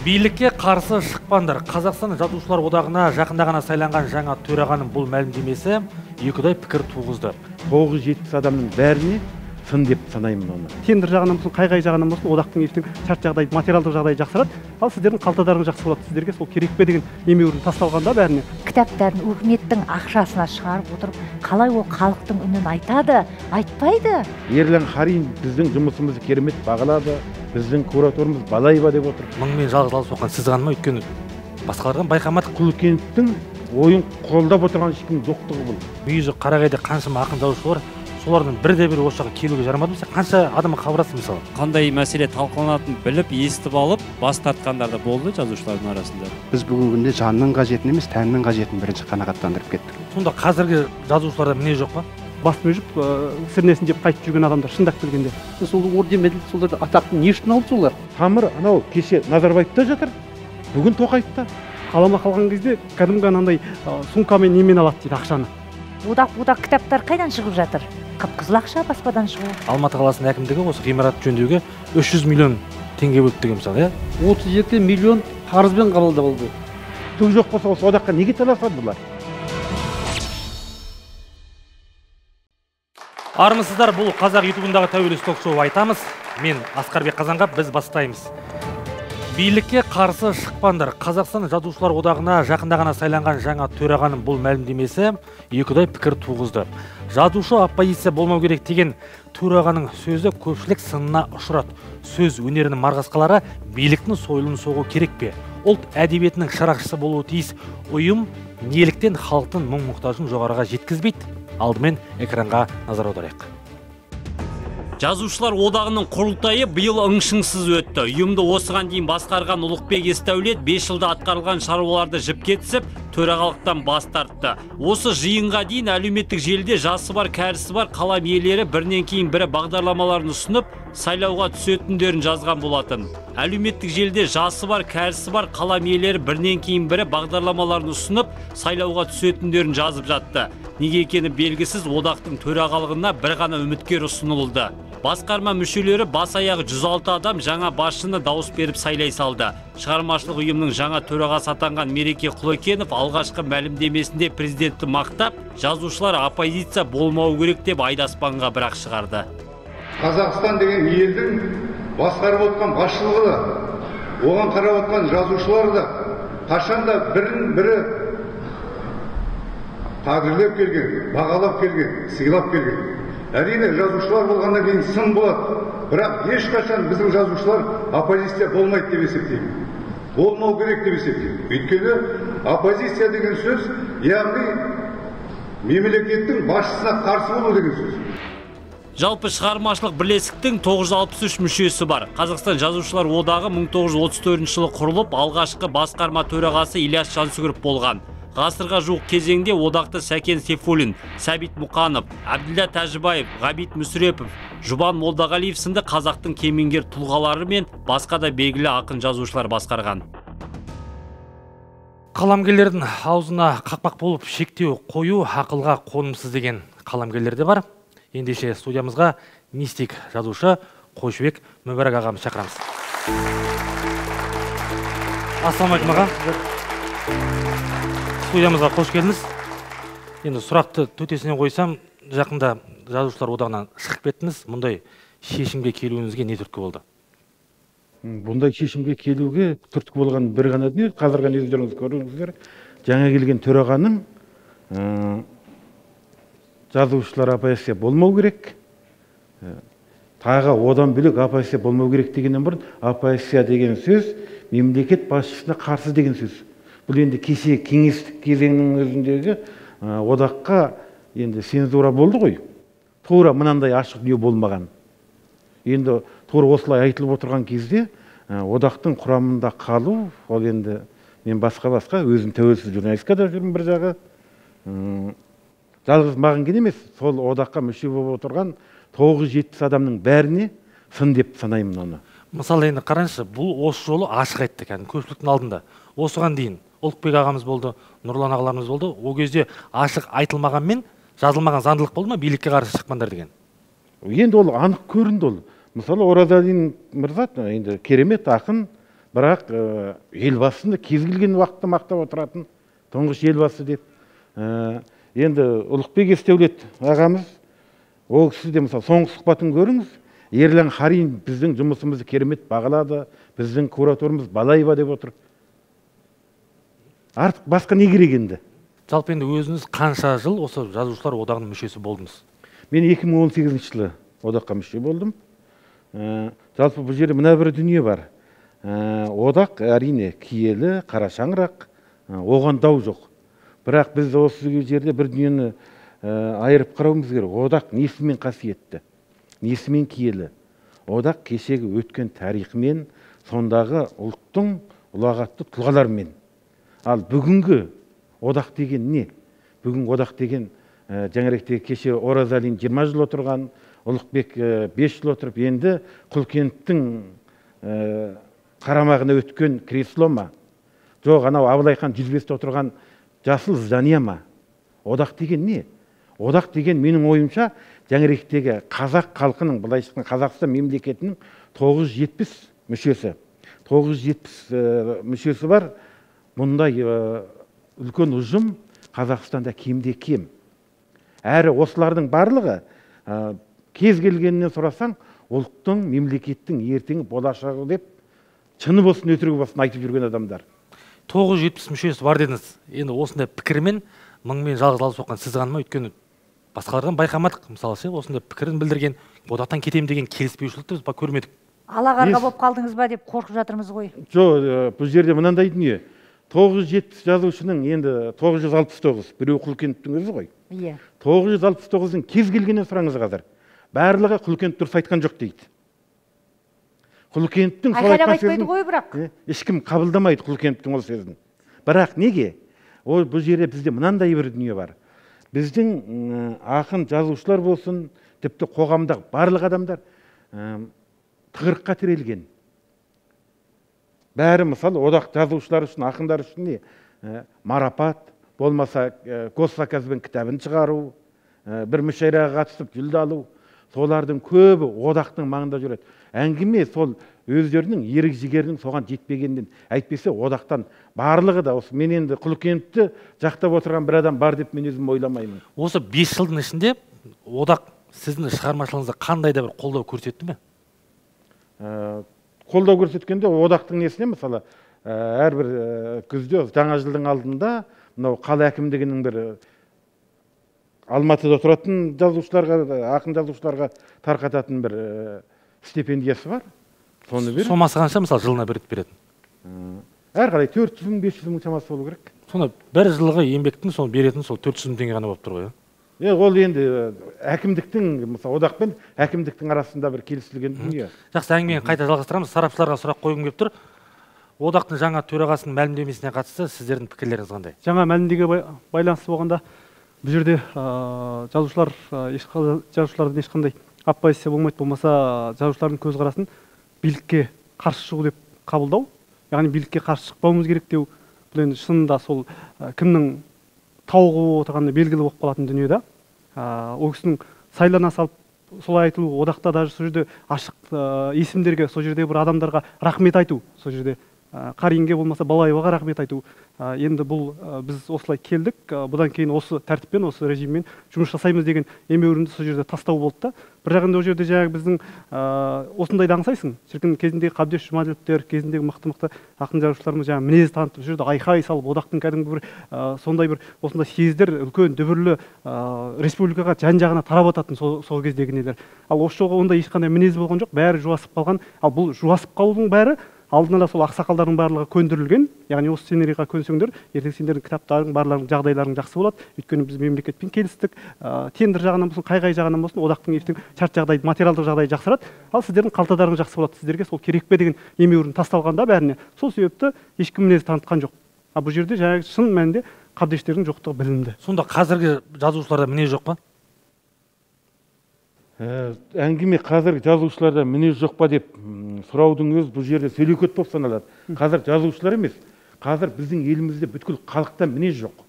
Билікке қарсы шықпаңдар. Қазақстан Жазушылар одағына жақында ғана сайланған жаңа төрағаның бұл мәлімдемесі екіұдай пікір туғызды. 970 адамның бәріне сын деп санаймын оны. Тендер жағынан болсын, қай-қай жағынан болсын, одақтың ертең шарт жағдайы, материалдық жағдайы жақсарады, ал сіздердің қалталарыңыз жақсы болады, сіздерге сол керек пе деген емеурін тасталғанда бәріне. Кітаптарын үкіметтің ақшасына шығарып отырып, қалай ол халықтың үнін айтады, айтпайды. Ерлан Харин біздің жұмысымызды керемет бағалады, біздің кураторымыз Балаева деп отыр. Мыңмен жалғыз алып соққан сіз ғана ма, өйткені басқалардан байқамадық. Құлекеновтің ойын қолдап отырған ешкім жоқтығы бұл. Мүйізі қарағайда қаншама ақын жазушы бар, солардың бірде бірі осы жаққа келуге жарамады. Мысалы, қанша адамға хабарласты мысалы? Қандай мәселе талқыланатынын біліп, естіп алып, бас тартқандар да болды жазушылардың арасында. Біз бүгінгі күнде жанның қажетін емес, тәннің қажетін бірінші қанағаттандырып кеттік. Сонда қазіргі жазушыларда міне жоқ па? Бас мүжіп, сірнесін жеп қайтып жүрген адамдар шындап келгенде. Сол орден медаль, соларды атақты не үшін алды солар? Тамыр анау кеше Назарбаевта жатыр, бүгін Тоқаевта. Қаламақы алған кезде кәдімгі анандай сумкамен немен алады дейді ақшаны. Будақ-будақ кітаптар қайдан шығып жатыр? Қып-қызыл ақша баспадан шығу. Алматы қаласының әкімдігі осы ғимаратты жөндеуге 300 миллион теңге бөлді деген мысалы, иә? 37 миллион қарызбен қабылдап алды. Түк жоқ болса осы одаққа неге таласады бұлар? Армысыздар, бұл Қазақ ютубындағы тәуелсіз ток-шоу айтамыз. Мен Асқарбек Қазанғап, біз бастаймыз. Билікке қарсы шықпаңдар. Қазақстан Жазушылар одағына жақында ғана сайланған жаңа төрағаның бұл мәлімдемесі екіұдай пікір туғызды. Жазушы оппозиция болмау керек деген төрағаның сөзі көпшілік сынына ұшырады. Сөз өнерінің марғасқалары биліктің сойылын соғу керек пе? Ұлт әдебиетінің шырақшысы болуы тиіс ұйым неліктен халықтың мұң-мұқтажын жоғарыға жеткізбейді? Алдымен экранға назар аударайық. Жазушылар одағының құрылтайы биыл ың-шыңсыз өтті. Ұйымды осыған дейін басқарған Ұлықбек Есдәулет 5 жылда атқарылған шаруаларды жіпке тізіп, төрағалықтан бас тартты. Осы жиынға дейін әлеуметтік желіде жасы бар, кәрісі бар қалам иелері бірінен кейін бірі бағдарламаларын ұсынып, сайлауға түсетіндерін жазған болатын. Әлеуметтік желіде жасы бар, кәрісі бар қалам иелері бірінен кейін бірі бағдарламаларын ұсынып, сайлауға түсетіндерін жазып жатты. Неге екені белгісіз одақтың төрағалығына бір ғана үміткер ұсынылды. Басқарма мүшелері бас аяғы 106 адам жаңа басшыны дауыс беріп сайлай салды. Шығармашылық ұйымның жаңа төрағасы атанған Мереке Құлекенов алғашқы мәлімдемесінде президентті мақтап, жазушылар оппозиция болмау керек деп айды аспанға бірақ шығарды. Қазақстан деген елдің басқарып отқан басшылығы да, оған қарап отқан жазушылар да қашанда бірін бірі қадірлеп келген, бағалап келген, сыйлап келген. Әрине, жазушылар болғаннан кейін сын болады, бірақ ешқашан біздің жазушылар оппозиция болмайды деп есептеймін. Болмау керек деп есептеймін. Өйткені оппозиция деген сөз, яғни мемлекеттің басшысына қарсы болу деген сөз. Жалпы шығармашылық бірлестіктің 963 мүшесі бар. Қазақстан Жазушылар одағы 1934 жылы құрылып, алғашқы басқарма төрағасы Ильяс Жансүгіров болған. Ғасырға жуық кезеңде одақты Сәкен Сейфуллин, Сәбит Мұқанов, Әбділда Тәжібаев, Ғабит Мүсірепов, Жұбан Молдағалиев сынды қазақтың кемеңгер тұлғалары мен басқа да белгілі ақын жазушылар басқарған. Қаламгерлердің аузына қақпақ болып шектеу қою ақылға қонымсыз деген қаламгерлер де бар. Ендеше студиямызға мистик жазушы Қойшыбек Мүбәрак ағамыз шақырамыз. Ассалаумағалейкум аға. Студиямызға қош келдіңіз. Енді сұрақты төтесінен қойсам, жақында Жазушылар одағынан шығып кеттіңіз. Мұндай шешімге келуіңізге не түрткі болды? Бұндай шешімге келуге түрткі болған бір ғана дүние, қазіргі өздеріңіз көрдіңіздер, жаңа келген төрағаның жазушылар оппозиция болмау керек, тағы одан бөлек оппозиция болмау керек дегеннен бұрын оппозиция деген сөз мемлекет басшысына қарсы деген сөз. Бұл енді кеше кеңестік кезеңнің өзіндегі одаққа енді цензура болды ғой. Тура мынандай ашық дүние болмаған. Енді тура осылай айтылып отырған кезде одақтың құрамында қалу, ол енді мен басқа өзім тәуелсіз журналистикада жүрмін бір жағы. Жалғыз маған ғана емес, сол одаққа мүше болып отырған 970 адамның бәріне сын деп санаймын оны. Мысалы енді қараңызшы, бұл осы жолы ашық айтты кәдімгі көпшіліктің алдында. Осыған дейін Ұлықбек ағамыз болды, Нұрлан ағаларымыз болды. Ол кезде ашық айтылмағанмен жазылмаған заңдылық болды ма билікке қарсы шықпаңдар деген? Енді ол анық көрінді ол. Мысалы Оразалин мырза енді керемет ақын, Бірақ елбасыны кез келген уақытта мақтап отыратын тұңғыш елбасы деп. Енді Ұлықбек Есдәулет ағамыз, ол кісі де мысалы соңғы сұхбатын көріңіз, Ерлан Харин біздің жұмысымызды керемет бағалады, біздің кураторымыз Балаева деп отыр. Артық басқа не керек енді? Жалпы енді өзіңіз қанша жыл осы жазушылар одағының мүшесі болдыңыз? Мен 2018 жылы одаққа мүше болдым. Жалпы бұл жерде мына бір дүние бар. Одақ әрине киелі, қара шаңырақ, оған дау жоқ. Бірақ біз осы жерде бір дүниені айырып қарауымыз керек. Одақ несімен қасиетті, несімен киелі? Одақ кешегі өткен тарихымен, сондағы ұлттың ұлағатты тұлғаларымен. Ал бүгінгі одақ деген не? Бүгінгі одақ деген жаңаректегі кеше Оразалин 20 жыл отырған, Ұлықбек 5 жыл отырып, енді Құлкенттің қарамағына өткен кресло ма? Жоқ, анау Абылайхан 105-те отырған жасыл здание ма? Одақ деген не? Одақ деген менің ойымша жаңаректегі қазақ халқының, былайша айтқанда Қазақстан мемлекетінің 970 мүшесі. 970 мүшесі бар. Мұндай үлкен ұжым Қазақстанда кемде кем. Әрі осылардың барлығы кез келгенінен сұрасаң, ұлттың, мемлекеттің ертеңі болашағы деп шыны болсын, өтірігі болсын айтып жүрген адамдар. 970 мүшесі бар дедіңіз. Енді осындай пікірмен мыңмен жалғыз алып соққан сіз ғана ма? Өйткені басқалардан байқамадық. Мысалы ше, осындай пікірін білдірген, одақтан кетемін деген келіспеушілікті біз көрмедік. Ала қарға болып қалдыңыз ба деп қорқып жатырмыз ғой. Жоқ, бұл жерде мынандай дүние. 970 жазушының енді 969, біреу Құлкенттің өзі ғой. Иә. 969-ның кез келгеннен сұраңыз қазір. Барлығы Құлкент дұрыс айтқан жоқ дейді. Құлкенттің сол айтқан сөзін ғой бірақ. Ешкім қабылдамайды Құлкенттің ол сөзін. Бірақ неге? Ол бұл жерде бізде мынандай бір дүние бар. Біздің ақын жазушылар болсын, тіпті қоғамдағы барлық адамдар тығырыққа тірелген. Бәрі мысалы одақ жазушылар үшін, ақындар үшін не? Марапат, болмаса госзаказбен кітабын шығару, бір мүшәйраға қатысып жүлде алу, солардың көбі одақтың маңында жүреді. Әңгіме сол өздерінің ерік жігерінің соған жетпегеннен, әйтпесе одақтан барлығы да осы мен енді Құлкентті жақтап отырған бір адам бар деп мен өзім ойламаймын. Осы 5 жылдың ішінде одақ сіздің шығармашылығыңызға қандай да бір қолдау көрсетті ме? Қолдау көрсеткенде одақтың несіне мысалы әрбір күзде жаңа жылдың алдында мынау қала әкімдігінің бір Алматыда тұратын жазушыларға, ақын жазушыларға тарқататын бір стипендиясы бар. Соны береді. Сомасы қанша мысалы жылына бір рет беретін? Әр қалай 400 мың, 500 мың шамасы болу керек. Сонда бір жылғы еңбектің сол беретін сол 400 мың теңге ғана болып тұр ғой, иә? Ол енді әкімдіктің, мысалы одақ пен әкімдіктің арасында бір келісілген дүние. Жақсы, әңгімені қайта жалғастырамыз. Сарапшыларға сұрақ қойғым келіп тұр. Одақтың жаңа төрағасының мәлімдемесіне қатысты сіздердің пікірлеріңіз қандай? Жаңа мәлімдемеге байланысты болғанда бұл жерде жазушылар жазушылардан ешқандай оппозиция болмайды, болмаса жазушылардың көзқарасын билікке қарсы шығу деп қабылдау, яғни билікке қарсы шықпауымыз керек деу, бұл енді шынында сол кімнің тауығы болып отырғаны белгілі болып қалатын дүние да. Ол кісінің сайлана салып солай айтылу, одақта даже сол жерде ашық есімдерге, сол жерде бір адамдарға рахмет айту, сол жерде Қаринге болмаса Балаеваға рахмет айту. Енді бұл біз осылай келдік, бұдан кейін осы тәртіппен, осы режиммен жұмыс жасаймыз деген емеурінді сол жерде тастау болды да. Бір жағында ол жерде жаңағы біздің осындайды аңсайсың. Шіркін кезіндегі Қабдеш Жұмаділовтер, кезіндегі мықты-мықты ақын жазушыларымыз жаңағы мінез танытып, сол жерде айқай салып, одақтың кәдімгі бір сондай бір осындай съездер үлкен дүбірлі республикаға жан-жағына тарап ататын сол кездегі нелер. Ал осы жолғы ондай ешқандай мінез болған жоқ, бәрі жуасып қалған. Ал бұл жуасып қалудың бәрі алдын ала сол ақсақалдардың барлығы көндірілген, яғни осы сценарийға көнсеңдер, ертең сендердің кітаптарың, барларының жағдайларың жақсы болады. Өйткені біз мемлекетпен келістік, тендер жағынан болсын, қай-қай жағынан болсын, одақтың ертең шарт жағдайы, материалдық жағдайы жақсарады, ал сіздердің қалталарыңыз жақсы болады, сіздерге сол керек пе деген емеурін тасталғанда бәріне. Сол себепті ешкім мінез танытқан жоқ. А бұл жерде жаңағы шын мәнінде Қабдештердің жоқтығы білінді. Сонда қазіргі жазушыларда мінез жоқ па? Әңгіме қазіргі жазушыларда мінез жоқ па деп сұраудың өзі бұл жерде сөлекет болып саналады. Қазір жазушылар емес, қазір біздің елімізде бүткіл халықта мінез жоқ.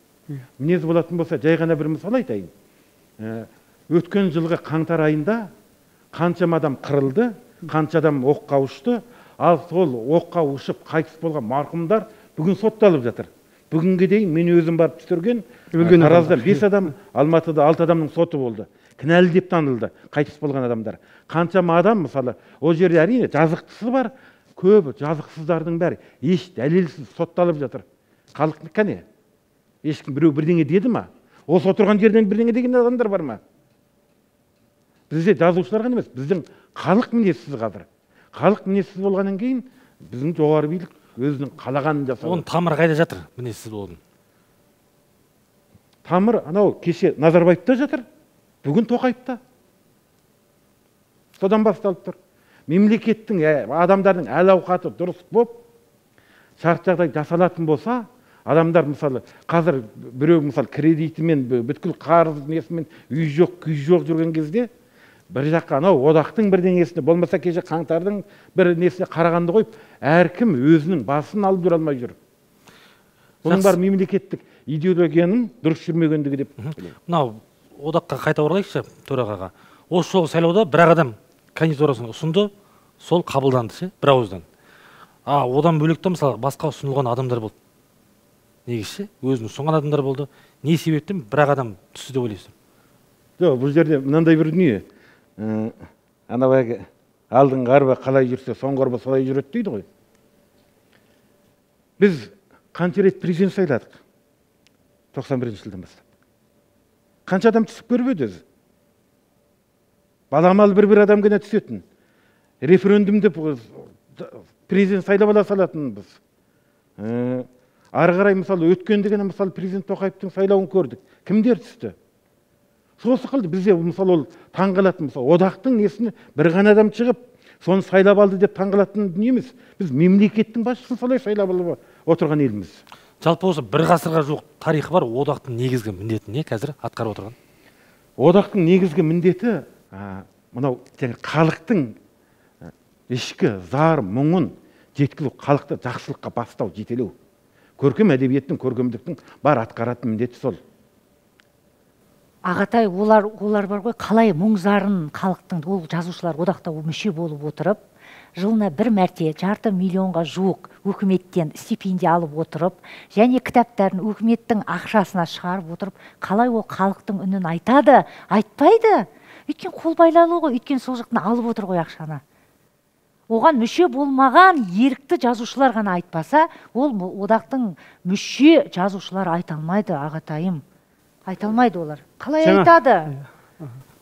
Мінез болатын болса, жай ғана бір мысал айтайын. Өткен жылғы қаңтар айында қаншама адам қырылды, қанша адам оққа ұшты, Ал сол оққа ұшып қайтыс болған марқұмдар бүгін сотталып жатыр. Бүгінге дейін мен өзім барып түсірген Таразда 5 адам, Алматыда 6 адамның соты болды. Кінәлі деп танылды қайтыс болған адамдар. Қаншама адам, мысалы, ол жерде әрине жазықтысы бар, көбі жазықсыздардың бәрі еш дәлелсіз сотталып жатыр. Халық кәне? Ешкім біреу бірдеңе деді ма? Осы отырған жерден бірдеңе деген адамдар бар ма? Бізде жазушылар ғана емес, біздің халық мінезсіз қазір. Халық мінезсіз болғаннан кейін біздің жоғары билік өзінің қалағанын жасады. Оның тамыры қайда жатыр, мінезсіз болудың? Тамыр анау кеше Назарбаевта жатыр, бүгін Тоқаевта. Содан басталып тұр. Мемлекеттің, адамдардың әл-ауқаты дұрыс болып, шарт жағдай жасалатын болса, адамдар мысалы, қазір біреу мысалы кредитімен, бүткіл қарыз несімен үй жоқ, күй жоқ жүрген кезде бір жаққа анау одақтың бірдеңесіне, болмаса кеше қаңтардың бір несіне қарағанды қойып, әркім өзінің басын алып жүре алмай жүр. Бұның бәрі мемлекеттік идеологияның дұрыс жүрмегендігі деп. Мынау одаққа қайта оралайықшы төрағаға. Осы жолғы сайлауда бір ақ адам кандидатурасын ұсынды, сол қабылданды ше, бір ауыздан. А одан бөлек те мысалы басқа ұсынылған адамдар болды. Негізі өзін ұсынған адамдар болды. Не себептен бір ақ адам түсті деп ойлайсыз? Жоқ, бұл жерде мынандай бір дүние. Анау әлгі алдыңғы арба қалай жүрсе, соңғы арба солай жүреді дейді ғой. Біз қанша рет президент сайладық? 91 жылдан бастап. Қанша адам түсіп көріп еді өзі? Баламалы бір-бір адам ғана түсетін. Референдумды президент сайлап ала салатынбыз. Ары қарай мысалы өткенде ғана мысалы президент Тоқаевтың сайлауын көрдік. Кімдер түсті? Сол сықылды бізде мысалы ол таңғалатын, мысалы одақтың несіне бір ғана адам шығып, соны сайлап алды деп таңғалатын дүние емес. Біз мемлекеттің басшысын солай сайлап алып отырған елміз. Жалпы осы бір ғасырға жуық тарихы бар одақтың негізгі міндеті не қазір атқарып отырған? Одақтың негізгі міндеті мынау халықтың ішкі зар мұңын жеткізу, халықты жақсылыққа бастау, жетелеу. Көркем әдебиеттің, көркемдіктің бар атқаратын міндеті сол. Ағатай, олар бар ғой, қалай мұң-зарын халықтың, ол жазушылар одақта мүше болып отырып, жылына бір мәрте 2,5 миллионға жуық өкіметтен стипендия алып отырып, және кітаптарын өкіметтің ақшасына шығарып отырып, қалай ол халықтың үнін айтады? Айтпайды. Өйткені қол байлаулы ғой, өйткені сол жақтан алып отыр ғой ақшаны. Оған мүше болмаған ерікті жазушылар ғана айтпаса, ол одақтың мүше жазушылар айта алмайды, ағатайым. Айта алмайды олар. Қалай айтады?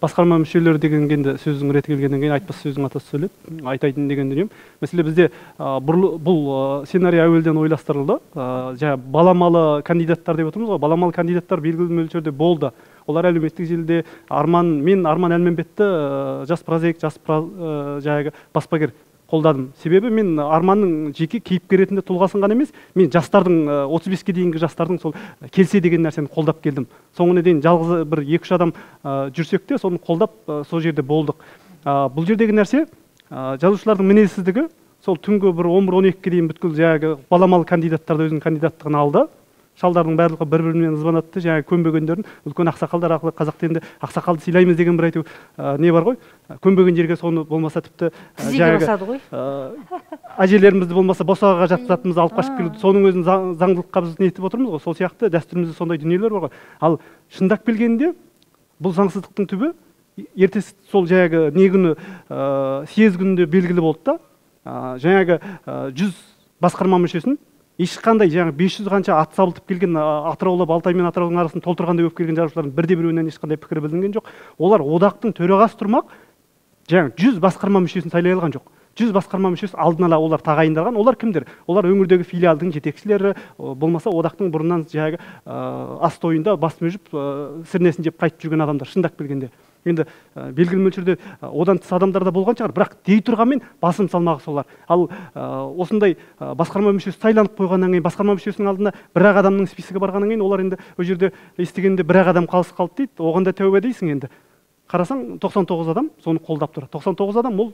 Басқарма мүшелері деген енді сөздің реті келгеннен кейін айтпас сөздің атасы сөйлеп, айтайтын деген дүнием. Мәселе бізде бұл сценарий әуелден ойластырылды. Жаңа баламалы кандидаттар деп отырмыз ғой. Баламалы кандидаттар белгілі мөлшерде болды. Олар әлеуметтік желіде Арман Әлменбетті жас прозаик, жас жаңағы баспагер қолдадым. Себебі мен Арманның жеке кейіпкер ретінде тұлғасын ғана емес, мен жастардың 35-ке дейінгі жастардың сол келсе деген нәрсені қолдап келдім. Соңына дейін жалғыз бір 2-3 адам жүрсек те, соны қолдап сол жерде болдық. Бұл жердегі нәрсе жазушылардың мінезсіздігі, сол түнгі бір 11-12-ке дейін бүткіл жаңағы баламалы кандидаттарды өзінің кандидаттығын алды. Шалдардың барлығы бір-бірімен ызбанатты, жаңағы көнбегендерін үлкен ақсақалдар арқылы, қазақ тілінде ақсақалды сыйлаймыз деген бір айту не бар ғой, көнбеген жерге соны болмаса тіпті жаңағы әжелерімізді болмаса босағаға жатқызатынымызды алып қашып келуді, соның өзін заңдылыққа біз нетіп отырмыз ғой, сол сияқты дәстүрімізде сондай дүниелер бар ғой. Ал шындап келгенде бұл заңсыздықтың түбі ертесі сол жаңағы не күні, съезд күнінде белгілі болды да, жаңағы 100 басқарма мүшесін ешқандай жаңағы 500 қанша ат сабылтып келген Атыраулап Алтай мен Атыраудың арасын толтырғандай болып келген жазушылардың бірде біреуінен ешқандай пікір білдірген жоқ. Олар одақтың төрағасы тұрмақ жаңағы 100 басқарма мүшесін сайлай алған жоқ. 100 басқарма мүшесі алдын ала олар тағайындалған. Олар кімдер? Олар өңірдегі филиалдың жетекшілері, болмаса одақтың бұрыннан жаңағы ас тойында бас мүжіп, сірнесін жеп қайтып жүрген адамдар, шындап келгенде. Енді белгілі мөлшерде одан тыс адамдар да болған шығар, бірақ дей тұрғанмен басым салмағы солар. Ал осындай басқарма мүшесі сайланып қойғаннан кейін, басқарма мүшесінің алдына бір ақ адамның списогі барғаннан кейін, олар енді ол жерде естігенде бір ақ адам қалыс қалды дейді, оған да тәуба дейсің енді. Қарасаң 99 адам соны қолдап тұр. 99 адам ол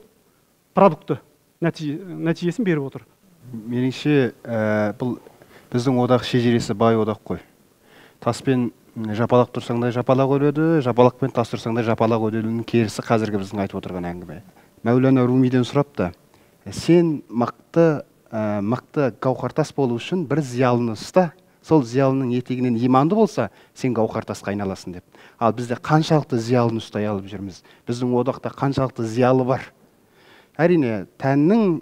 продукты нәтижесін беріп отыр. Меніңше, бұл біздің одақ шежіресі бай одақ қой. Таспен жапалақ тұрсаң да жапалақ өледі, жапалақпен тас тұрсаң да жапалақ өледінің керісі қазіргі біздің айтып отырған әңгіме. Мәулана Румиден сұрапты, Сен мықты гауһартас болу үшін бір зиялыны ұста, сол зиялының етегінен иманды болса, сен гауһартасқа айналасың деп. Ал бізде қаншалықты зиялыны ұстай алып жүрміз? Біздің одақта қаншалықты зиялы бар? Әрине, тәннің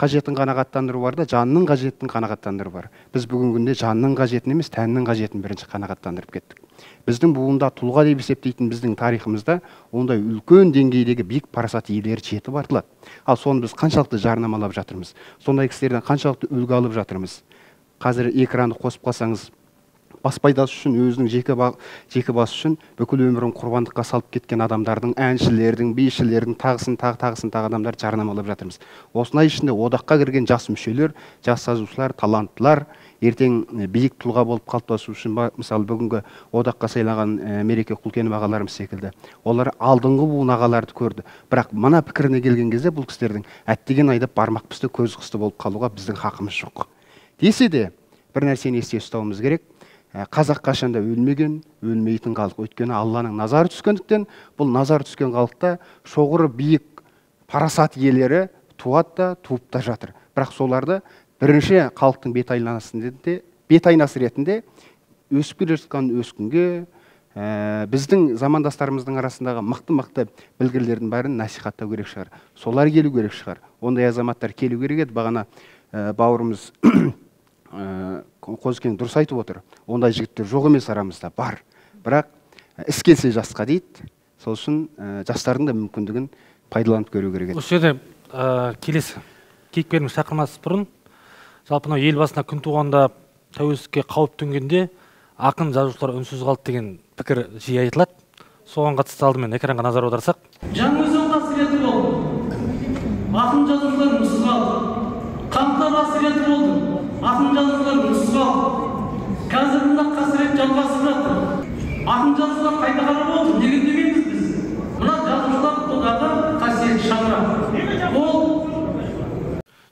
қажетін қанағаттандыру бар да, жанның қажетін қанағаттандыру бар. Біз бүгінгі күнде жанның қажетін емес, тәннің қажетін бірінші қанағаттандырып кеттік. Біздің буында тұлға деп есептейтін біздің тарихымызда ондай үлкен деңгейдегі биік парасат иелері жетіп артылады. Ал соны біз қаншалықты жарнамалап жатырмыз, сондай кісілерден қаншалықты үлгі алып жатырмыз. Қазір экранды қосып қалсаңыз, бас пайдасы үшін, өзінің жеке басы үшін бүкіл өмірін құрбандыққа салып кеткен адамдардың, әншілердің, бишілердің, тағысын тағы адамдар жарнамалап жатырмыз. Осындай ішінде одаққа кірген жас мүшелер, жас жазушылар, таланттылар ертең биік тұлға болып қалыптасу үшін, мысалы бүгінгі одаққа сайланған Мереке Құлкенов ағаларымыз секілді, олар алдыңғы буын ағаларды көрді. Бірақ мына пікіріне келген кезде бұл кісілердің әттеген айдап бармақ пісті, көз қысты болып қалуға біздің хақымыз жоқ. Десе де бір нәрсені есте ұстауымыз керек. Қазақ қашанда өлмеген, өлмейтін халық. Өйткені Алланың назары түскендіктен, бұл назар түскен халықта шоғыры биік парасат иелері туады да, туып та жатыр. Бірақ соларды бірінші халықтың бет айнасы ретінде өсіп келе жатқан өскінге, біздің замандастарымыздың арасындағы мықты-мықты білгірлердің бәрін насихаттау керек шығар. Солар келу керек шығар. Ондай азаматтар келу керек еді. Бағана бауырымыз Қозыкең дұрыс айтып отыр. Ондай жігіттер жоқ емес, арамызда бар. Бірақ іс келсе жасқа дейді. Сол үшін жастардың да мүмкіндігін пайдаланып көру керек еді. Осы жерде келесі кейіпкеріміз шақырмас бұрын, жалпы мынау ел басына күн туғанда, тәуелсіздікке қауіп төнгенде ақын жазушылар үнсіз қалды деген пікір жиі айтылады. Соған қатысты алдымен экранға назар аударсақ. Жаңаөзен қасіреті болды, ақын жазушылар үнсіз қалды. Қаңтар қасіреті болды, ақын жазушылар үнсіз қалды. Қазір мына қасірет жалғасып жатыр. Ақын жазушылар қайта қарап отыр, неге үндемейміз біз? Мына жазушылар одағы қасиетті шаңырақ. Ол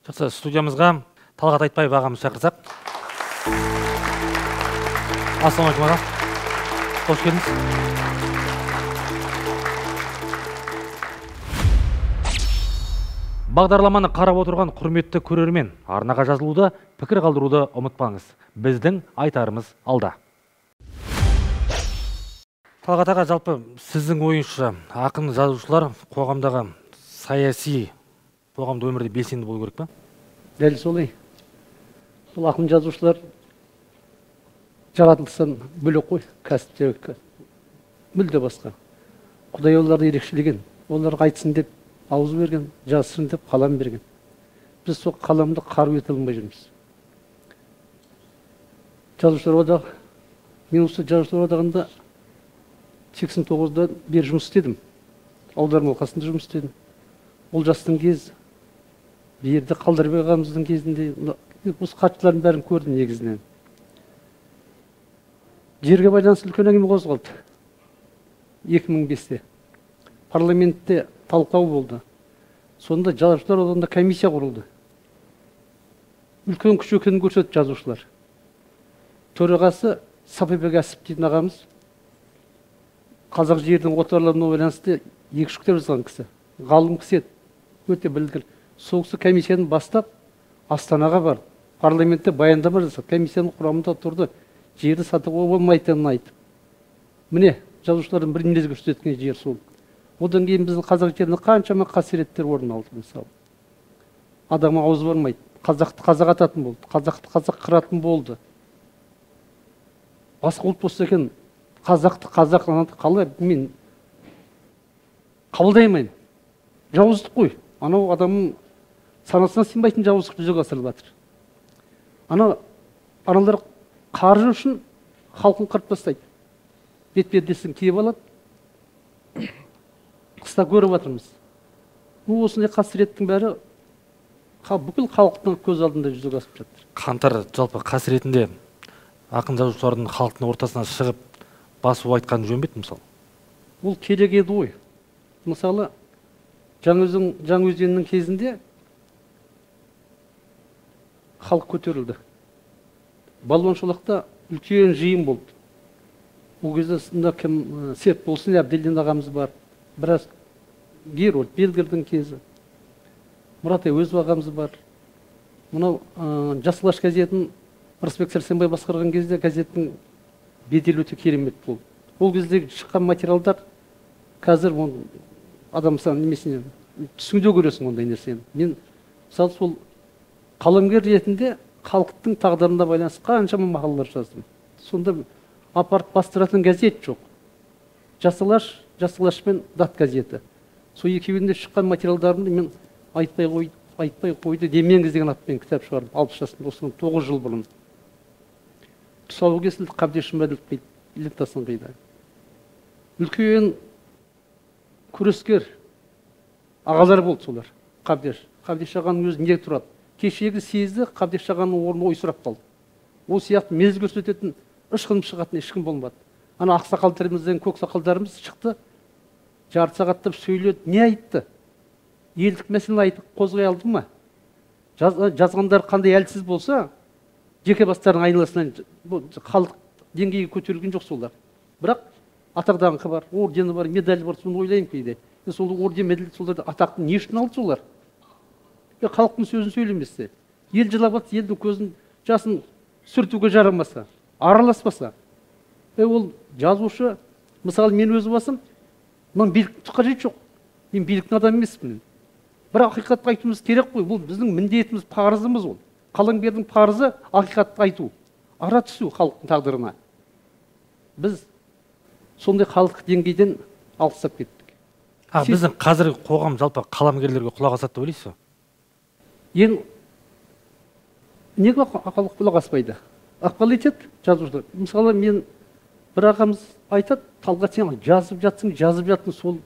жақсы, студиямызға Талғат Айтбаев ағамызды шақырсақ. Ассалаумағалейкум аға. Қош келдіңіз. Бағдарламаны қарап отырған құрметті көрермен, арнаға жазылуды, пікір қалдыруды ұмытпаңыз. Біздің айтарымыз алда. Талғат аға, жалпы сіздің ойыңызша ақын жазушылар қоғамдағы саяси, қоғамда өмірде белсенді болу керек пе? Дәл солай. Бұл ақын жазушылар жаратылыстан бөлек қой, кәсіптері мүлде басқа. Құдай оларды ерекшелеген, оларға айтсын деп ауыз берген, жазсын деп қалам берген. Біз сол қаламды қару ете алмай жүрміз. Жазушылар одағы, мен осы жазушылар одағында 89-да бері жұмыс істедім. Аударма алқасында жұмыс істедім. Олжастың кезі, Берді Қалдырбек ағамыздың кезінде осы хатшылардың бәрін көрдім негізінен. Жерге байланысты үлкен әңгіме қозғалды. 2005-те парламентте талқылау болды. Сонда жазушылар одағында комиссия құрылды. Үлкен күш екенін көрсетті жазушылар. Төрағасы Сапарбек Әсіп дейтін ағамыз, қазақ жерінің отарларына байланысты екі-үш кітап жазған кісі, ғалым кісі еді, өте білгір. Сол кісі комиссияны бастап Астанаға барды, парламентте баяндама жасады, комиссияның құрамында тұрды, жерді сатуға болмайтынын айтып. Міне, жазушылардың бір мінез көрсеткен жер сол. Одан кейін біздің қазақ жерінде қаншама қасіреттер орын алды, мысалы. Адамға ауыз бармайды, қазақты қазақ ататын болды, қазақты қазақ қыратын болды. Басқа ұлт болса екен, қазақты қазақ қалай мен қабылдай алмаймын. Жауыздық қой. Анау адамның санасына сыймайтын жауыздық жүзеге асырылып жатыр. Аналар қаржы үшін халқын қырып тастайды. Бет-пердесін киіп алады. Қыста көріп жатырмыз. Осындай қасіреттің бәрі бүкіл халықтың көз алдында жүзеге асып жатыр. Қаңтар жалпы қасіретінде ақын жазушылардың халықтың ортасына шығып басу айтқан жөн бе еді мысалы? Ол керек еді ғой. Мысалы, Жаңаөзеннің кезінде халық көтерілді. Балуан Шолақта үлкен жиын болды. Ол кезде кім Серікболсын Әбділдин ағамыз бар. Біраз Герольд Бельгердің кезі. Мұрат Әуезов ағамыз бар. Мынау Жас Алаш газетін Рысбек Сәрсенбай басқарған кезде газеттің беделі өте керемет болды. Ол кезде шыққан материалдар қазір адам немесіне түсіңде көресің ондай нәрсені. Мен мысалы сол қаламгер ретінде халықтың тағдырына байланысты қаншама мақалалар жаздым. Сонда апарып бастыратын газет жоқ. Жас Алаш, Жас Алаш пен Дат газеті. Сол екеуінде шыққан материалдарымды мен айтпай қойды демеңіз деген атпен кітап шығардым. 60 жасымда, осыдан 9 жыл бұрын. Тұсауы кесілді, Қабдеш Жұмаділов лентасын қиды. Үлкен күрескер ағалар болды солар. Қабдеш. Қабдеш ағаның өзі не тұрады? Кешегі съезді Қабдеш ағаның орнына ой сұрап қалды. Ол сияқты мезгіл көрсететін, ышқынып шығатын ешкім болмады. Ана ақсақалдарымыздан көксақалдарымыз шықты, жарты сағаттап сөйледі, не айтты? Елдік мәселені айтып қозғай алды ма? Жазғандар қандай әлсіз болса, жеке бастарының айналасынан халық деңгейге көтерілген жоқ солар. Бірақ атақ даңқы бар, ордені бар, медалі бар, соны ойлаймын кейде. Сол орден, медаль, соларды атақты не үшін алды солар? Халықтың сөзін сөйлемесе, ел жылап жатса, елдің көзін жасын сүртуге жарамаса, араласпаса. Ол жазушы, мысалы мен өз басым, маған биліктің қажеті жоқ. Мен биліктің адамы емеспін. Бірақ ақиқатты айтуымыз керек қой. Бұл біздің міндетіміз, парызымыз ол. Қаламгердің парызы ақиқатты айту, ара түсу халықтың тағдырына. Біз сондай халық деңгейден алыстап кеттік. Біздің қазіргі қоғам жалпы қаламгерлерге құлақ асады деп ойлайсыз ба? Енді неге құлақ аспайды? Ықпал етеді жазушылар. Мысалы мен бір ағамыз айтады, Талғат сен жазып жатсың, сол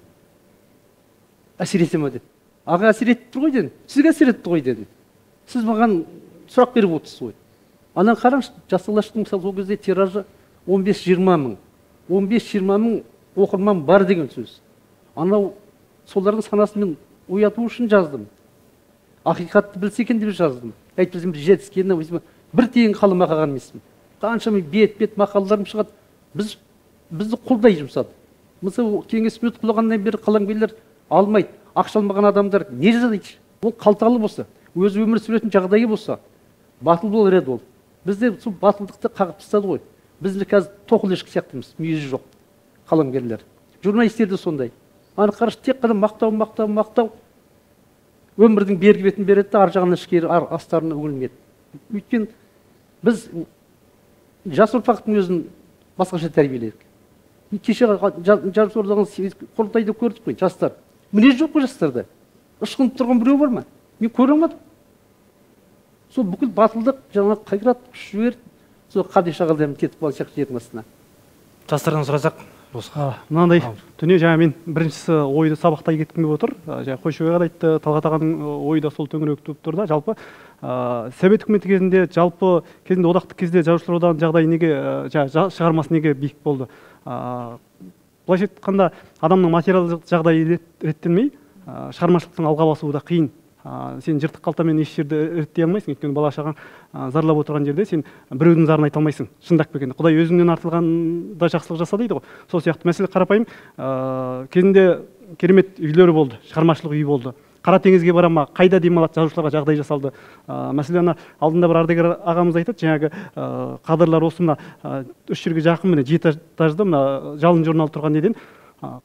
әсер ете ме деп. Аға әсер етіп тұр ғой дедім. Сізге әсер етті ғой дедім. Сіз маған сұрақ беріп отырсыз ғой. Анан қараңызшы, Жас Алаштың мысалы сол кезде тиражы 15-20 мың. 15-20 мың оқырман бар деген сөз. Анау солардың санасын мен ояту үшін жаздым. Ақиқатты білсе екен деп жаздым. Әйтпесем жетіскеніне өзіме бір тиын қаламақы алған емеспін. Қаншама бет-бет мақалаларым шығады. Бізді құлдай жұмсады. Мысалы кеңес үкіметі құлағаннан бері қаламгерлер алмайды. Ақша алмаған адамдар не жазады? Ол қалталы болса, өз өмір сүретін жағдайы болса, батыл болар еді ол. Бізде сол батылдықты қағып тастады ғой. Біз қазір тоқыл ешкі сияқтымыз, мүйізі жоқ қаламгерлер. Журналистер де сондай. Аны қарашы, тек қана мақтау, мақтау, мақтау. Өмірдің бергі бетін береді, ар жағына ішкері, астарына үңілмейді. Өйткені біз жас ұрпақтың өзін басқаша тәрбиеледік. Кеше жазушылар одағының құрылтайда көрдік қой, жастар. Мінез жоқ қой жастарда. Ышқынып тұрған біреу бар ма? Мен көре алмадым. Сол бүкіл батылдық, жаңа қайрат, күш жігер, сол Қабдеш ағадан кетіп қалған сияқты жердің астына. Жастардан сұрасақ, мынандай дүние, жаңа мен біріншісі ойды сабақтай кеткім келіп отыр. Жаңа Қойшыбек аға айтты, Талғат ағаның ойы да сол төңіректе болып тұр да. Жалпы Совет үкіметі кезінде, жалпы кезінде одақтық кезде жазушылар одағының жағдайы неге, шығармасы неге биік болды? Былайша айтқанда, адамның материалдық жағдайы реттелмей, шығармашылықтың алға басуы да қиын. Сен жыртық қалтамен еш жерді реттей алмайсың, өйткені бала шағаң зарлап отырған жерде сен біреудің зарын айта алмайсың. Шындап келгенде, Құдай өзіңнен артылғанда жақсылық жаса дейді ғой. Сол сияқты мәселе қарапайым, кезінде керемет үйлері болды, шығармашылық үйі болды. Қара теңізге бара ма, қайда демалады, жазушыларға жағдай жасалды. Мәселен, алдында бір ардагер ағамыз айтады, жаңағы қадырлар осы мына үш жерге жақын, міне 7 этажда мына Жалын журналы тұрған неден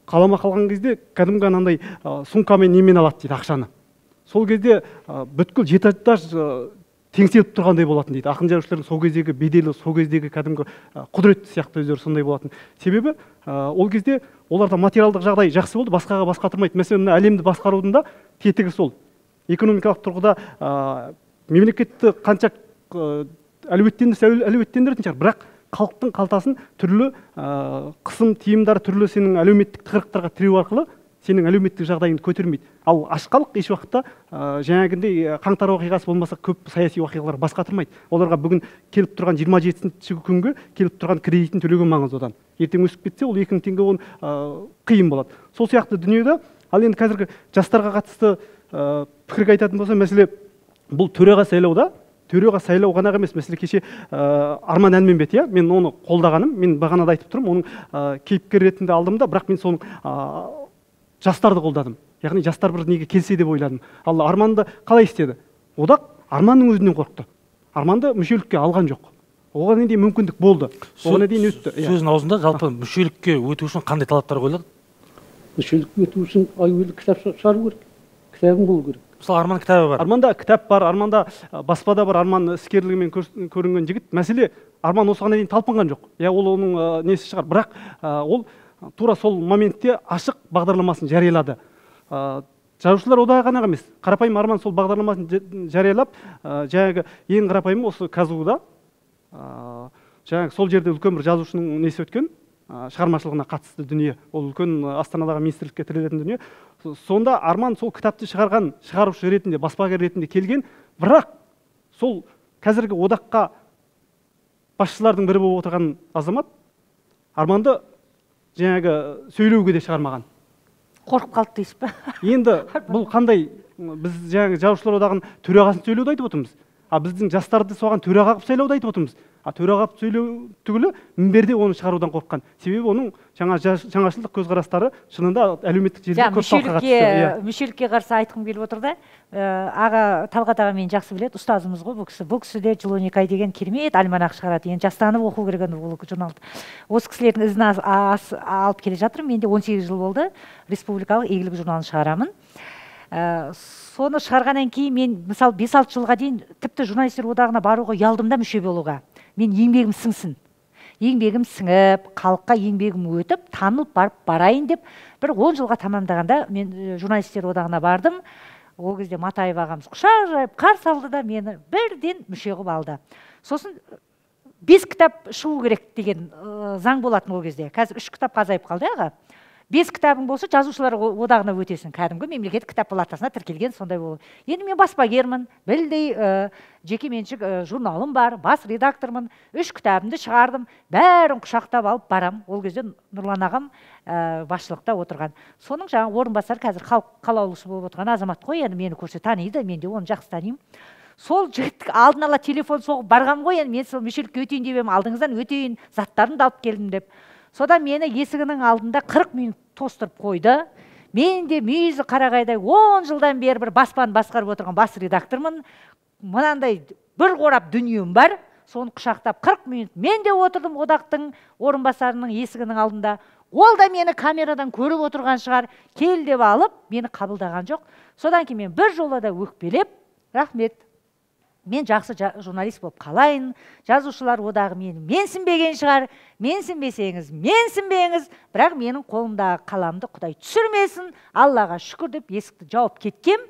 қаламақы алған кезде кәдімгі анандай сумкамен немен алады дейді ақшаны. Сол кезде бүткіл 7 этаж теңселіп тұрғандай болатын дейді. Ақын жазушылардың сол кездегі беделі, сол кездегі кәдімгі құдіретті сияқты өздері сондай болатын. Себебі ол кезде оларда материалдық жағдай жақсы болды, басқаға басқа тұрмайды. Мәселен, мына әлемді басқарудың да тетігі сол. Экономикалық тұрғыда мемлекетті қанша әлеуеттендірсе әлеуеттендіретін шығар, бірақ халықтың қалтасын түрлі қысым, тыйымдар, түрлі сенің әлеуметтік тығырықтарға тіреу арқылы сенің әлеуметтік жағдайыңды көтермейді. Ал аш халық еш уақытта жаңағындай қаңтар оқиғасы болмаса көп саяси оқиғалар басқа тұрмайды. Оларға бүгін келіп тұрған 27-ші күнгі келіп тұрған кредитін төлеуге маңызды одан. Ертең өсіп кетсе, ол 2000 теңге оны қиын болады. Сол сияқты дүниеде, ал енді қазіргі жастарға қатысты пікірге айтатын болсам, мәселе бұл төраға сайлауда, төраға сайлау ғана емес, мәселе кеше Арман Әлменбет, иә, мен оны қолдағаным, мен бағанада айтып тұрмын, оның кейіпкер ретінде алдым да, бірақ мен соның жастарды қолдадым. Яғни жастар бір неге келсе деп ойладым. Ал Арманды қалай істеді? Одақ Арманның өзінен қорықты. Арманды мүшелікке алған жоқ. Оған дейін мүмкіндік болды. Оған дейін өтті. Сөздің аузында жалпы мүшелікке өту үшін қандай талаптар қойылады? Мүшелікке өту үшін әуелі кітап шығару керек. Кітабың болу керек. Мысалы, Арман кітабы бар. Арманда кітап бар, Арманда баспада бар, Арман іскерлігімен көрінген жігіт. Мәселе, Арман осыған дейін талпынған жоқ. Я, ол оның несі шығар. Бірақ ол тура сол моментте ашық бағдарламасын жариялады. Жазушылар одағы ғана емес. Қарапайым Арман сол бағдарламасын жариялап, жаңағы ең қарапайымы осы КазГУ-да, жаңағы сол жерде үлкен бір жазушының несі өткен, шығармашылығына қатысты дүние. Ол үлкен Астанадағы министрлікке тірелетін дүние. Сонда Арман сол кітапты шығарған шығарушы ретінде, баспагер ретінде келген, бірақ сол қазіргі одаққа басшылардың бірі болып отырған азамат Арманды жаңағы сөйлеуге де шығармаған. Қорқып қалды дейсіз бе? Енді бұл қандай, біз жаңағы жазушылар одағының төрағасын сөйлеуді айтып отырмыз. А біздің жастарды соған төраға қылып сайлауды айтып отырмыз. А төраға қылып сөйлеу түгілі мінберде оны шығарудан қорыққан. Себебі оның жаңашылдық көзқарастары шынында әлеуметтік желіде көп талқыға түсті. Мүшелікке қарсы айтқым келіп отыр да. Аға Талғат аға мені жақсы біледі, ұстазымыз ғой бұл кісі. Бұл кісі де Жыл 12 ай деген керемет альманах шығарады. Енді жастанып оқу керек енді бұл журналды. Осы кісілердің ізін алып келе жатырмын. Менде 18 жыл болды. Республикалық игілік журналын шығарамын. Соны шығарғаннан кейін мен мысалы 5-6 жылға дейін тіпті журналистер одағына баруға ұялдым да мүше болуға. Мен еңбегім сіңсін. Еңбегім сіңіп, халыққа еңбегім өтіп, танылып барып барайын деп бір 10 жылға тамамдағанда мен журналистер одағына бардым. Ол кезде Матаев ағамыз құшақ жайып қарсы алды да мені бірден мүше қылып алды. Сосын 5 кітап шығу керек деген заң болатын ол кезде. Қазір 3 кітапқа азайып қалды аға. 5 кітабың болса, жазушылар одағына өтесің. Кәдімгі мемлекеттік кітап палатасына тіркелген сондай болу. Енді мен баспагермін, білдей жеке меншік журналым бар, бас редактормын, 3 кітабымды шығардым, бәрін құшақтап алып барам. Ол кезде Нұрлан ағам басшылықта отырған. Соның жаңа орынбасары қазір халық қалаулысы болып отырған азамат қой, енді мені көрсе таниды, мен де оны жақсы танимын. Сол жігіт алдын ала телефон соғып барғам ғой, енді мен сол мүшелікке өтейін деп едім, алдыңыздан өтейін, заттарымды алып келдім деп. Содан мені есігінің алдында 40 минут тостырып қойды. Мен де мүйізі қарағайдай 10 жылдан бері бір баспаны басқарып отырған бас редактормын. Мынандай бір қорап дүнием бар. Соны құшақтап 40 минут мен де отырдым одақтың орынбасарының есігінің алдында. Ол да мені камерадан көріп отырған шығар. Кел деп алып, мені қабылдаған жоқ. Содан кейін мен бір жолы да өкпелеп, рахмет. Мен жақсы журналист болып қалайын, жазушылар одағы мені менсінбеген шығар, менсінбесеңіз, менсінбеңіз, бірақ менің қолымдағы қаламды Құдай түсірмесін, Аллаға шүкір деп есікті жауып кеткем.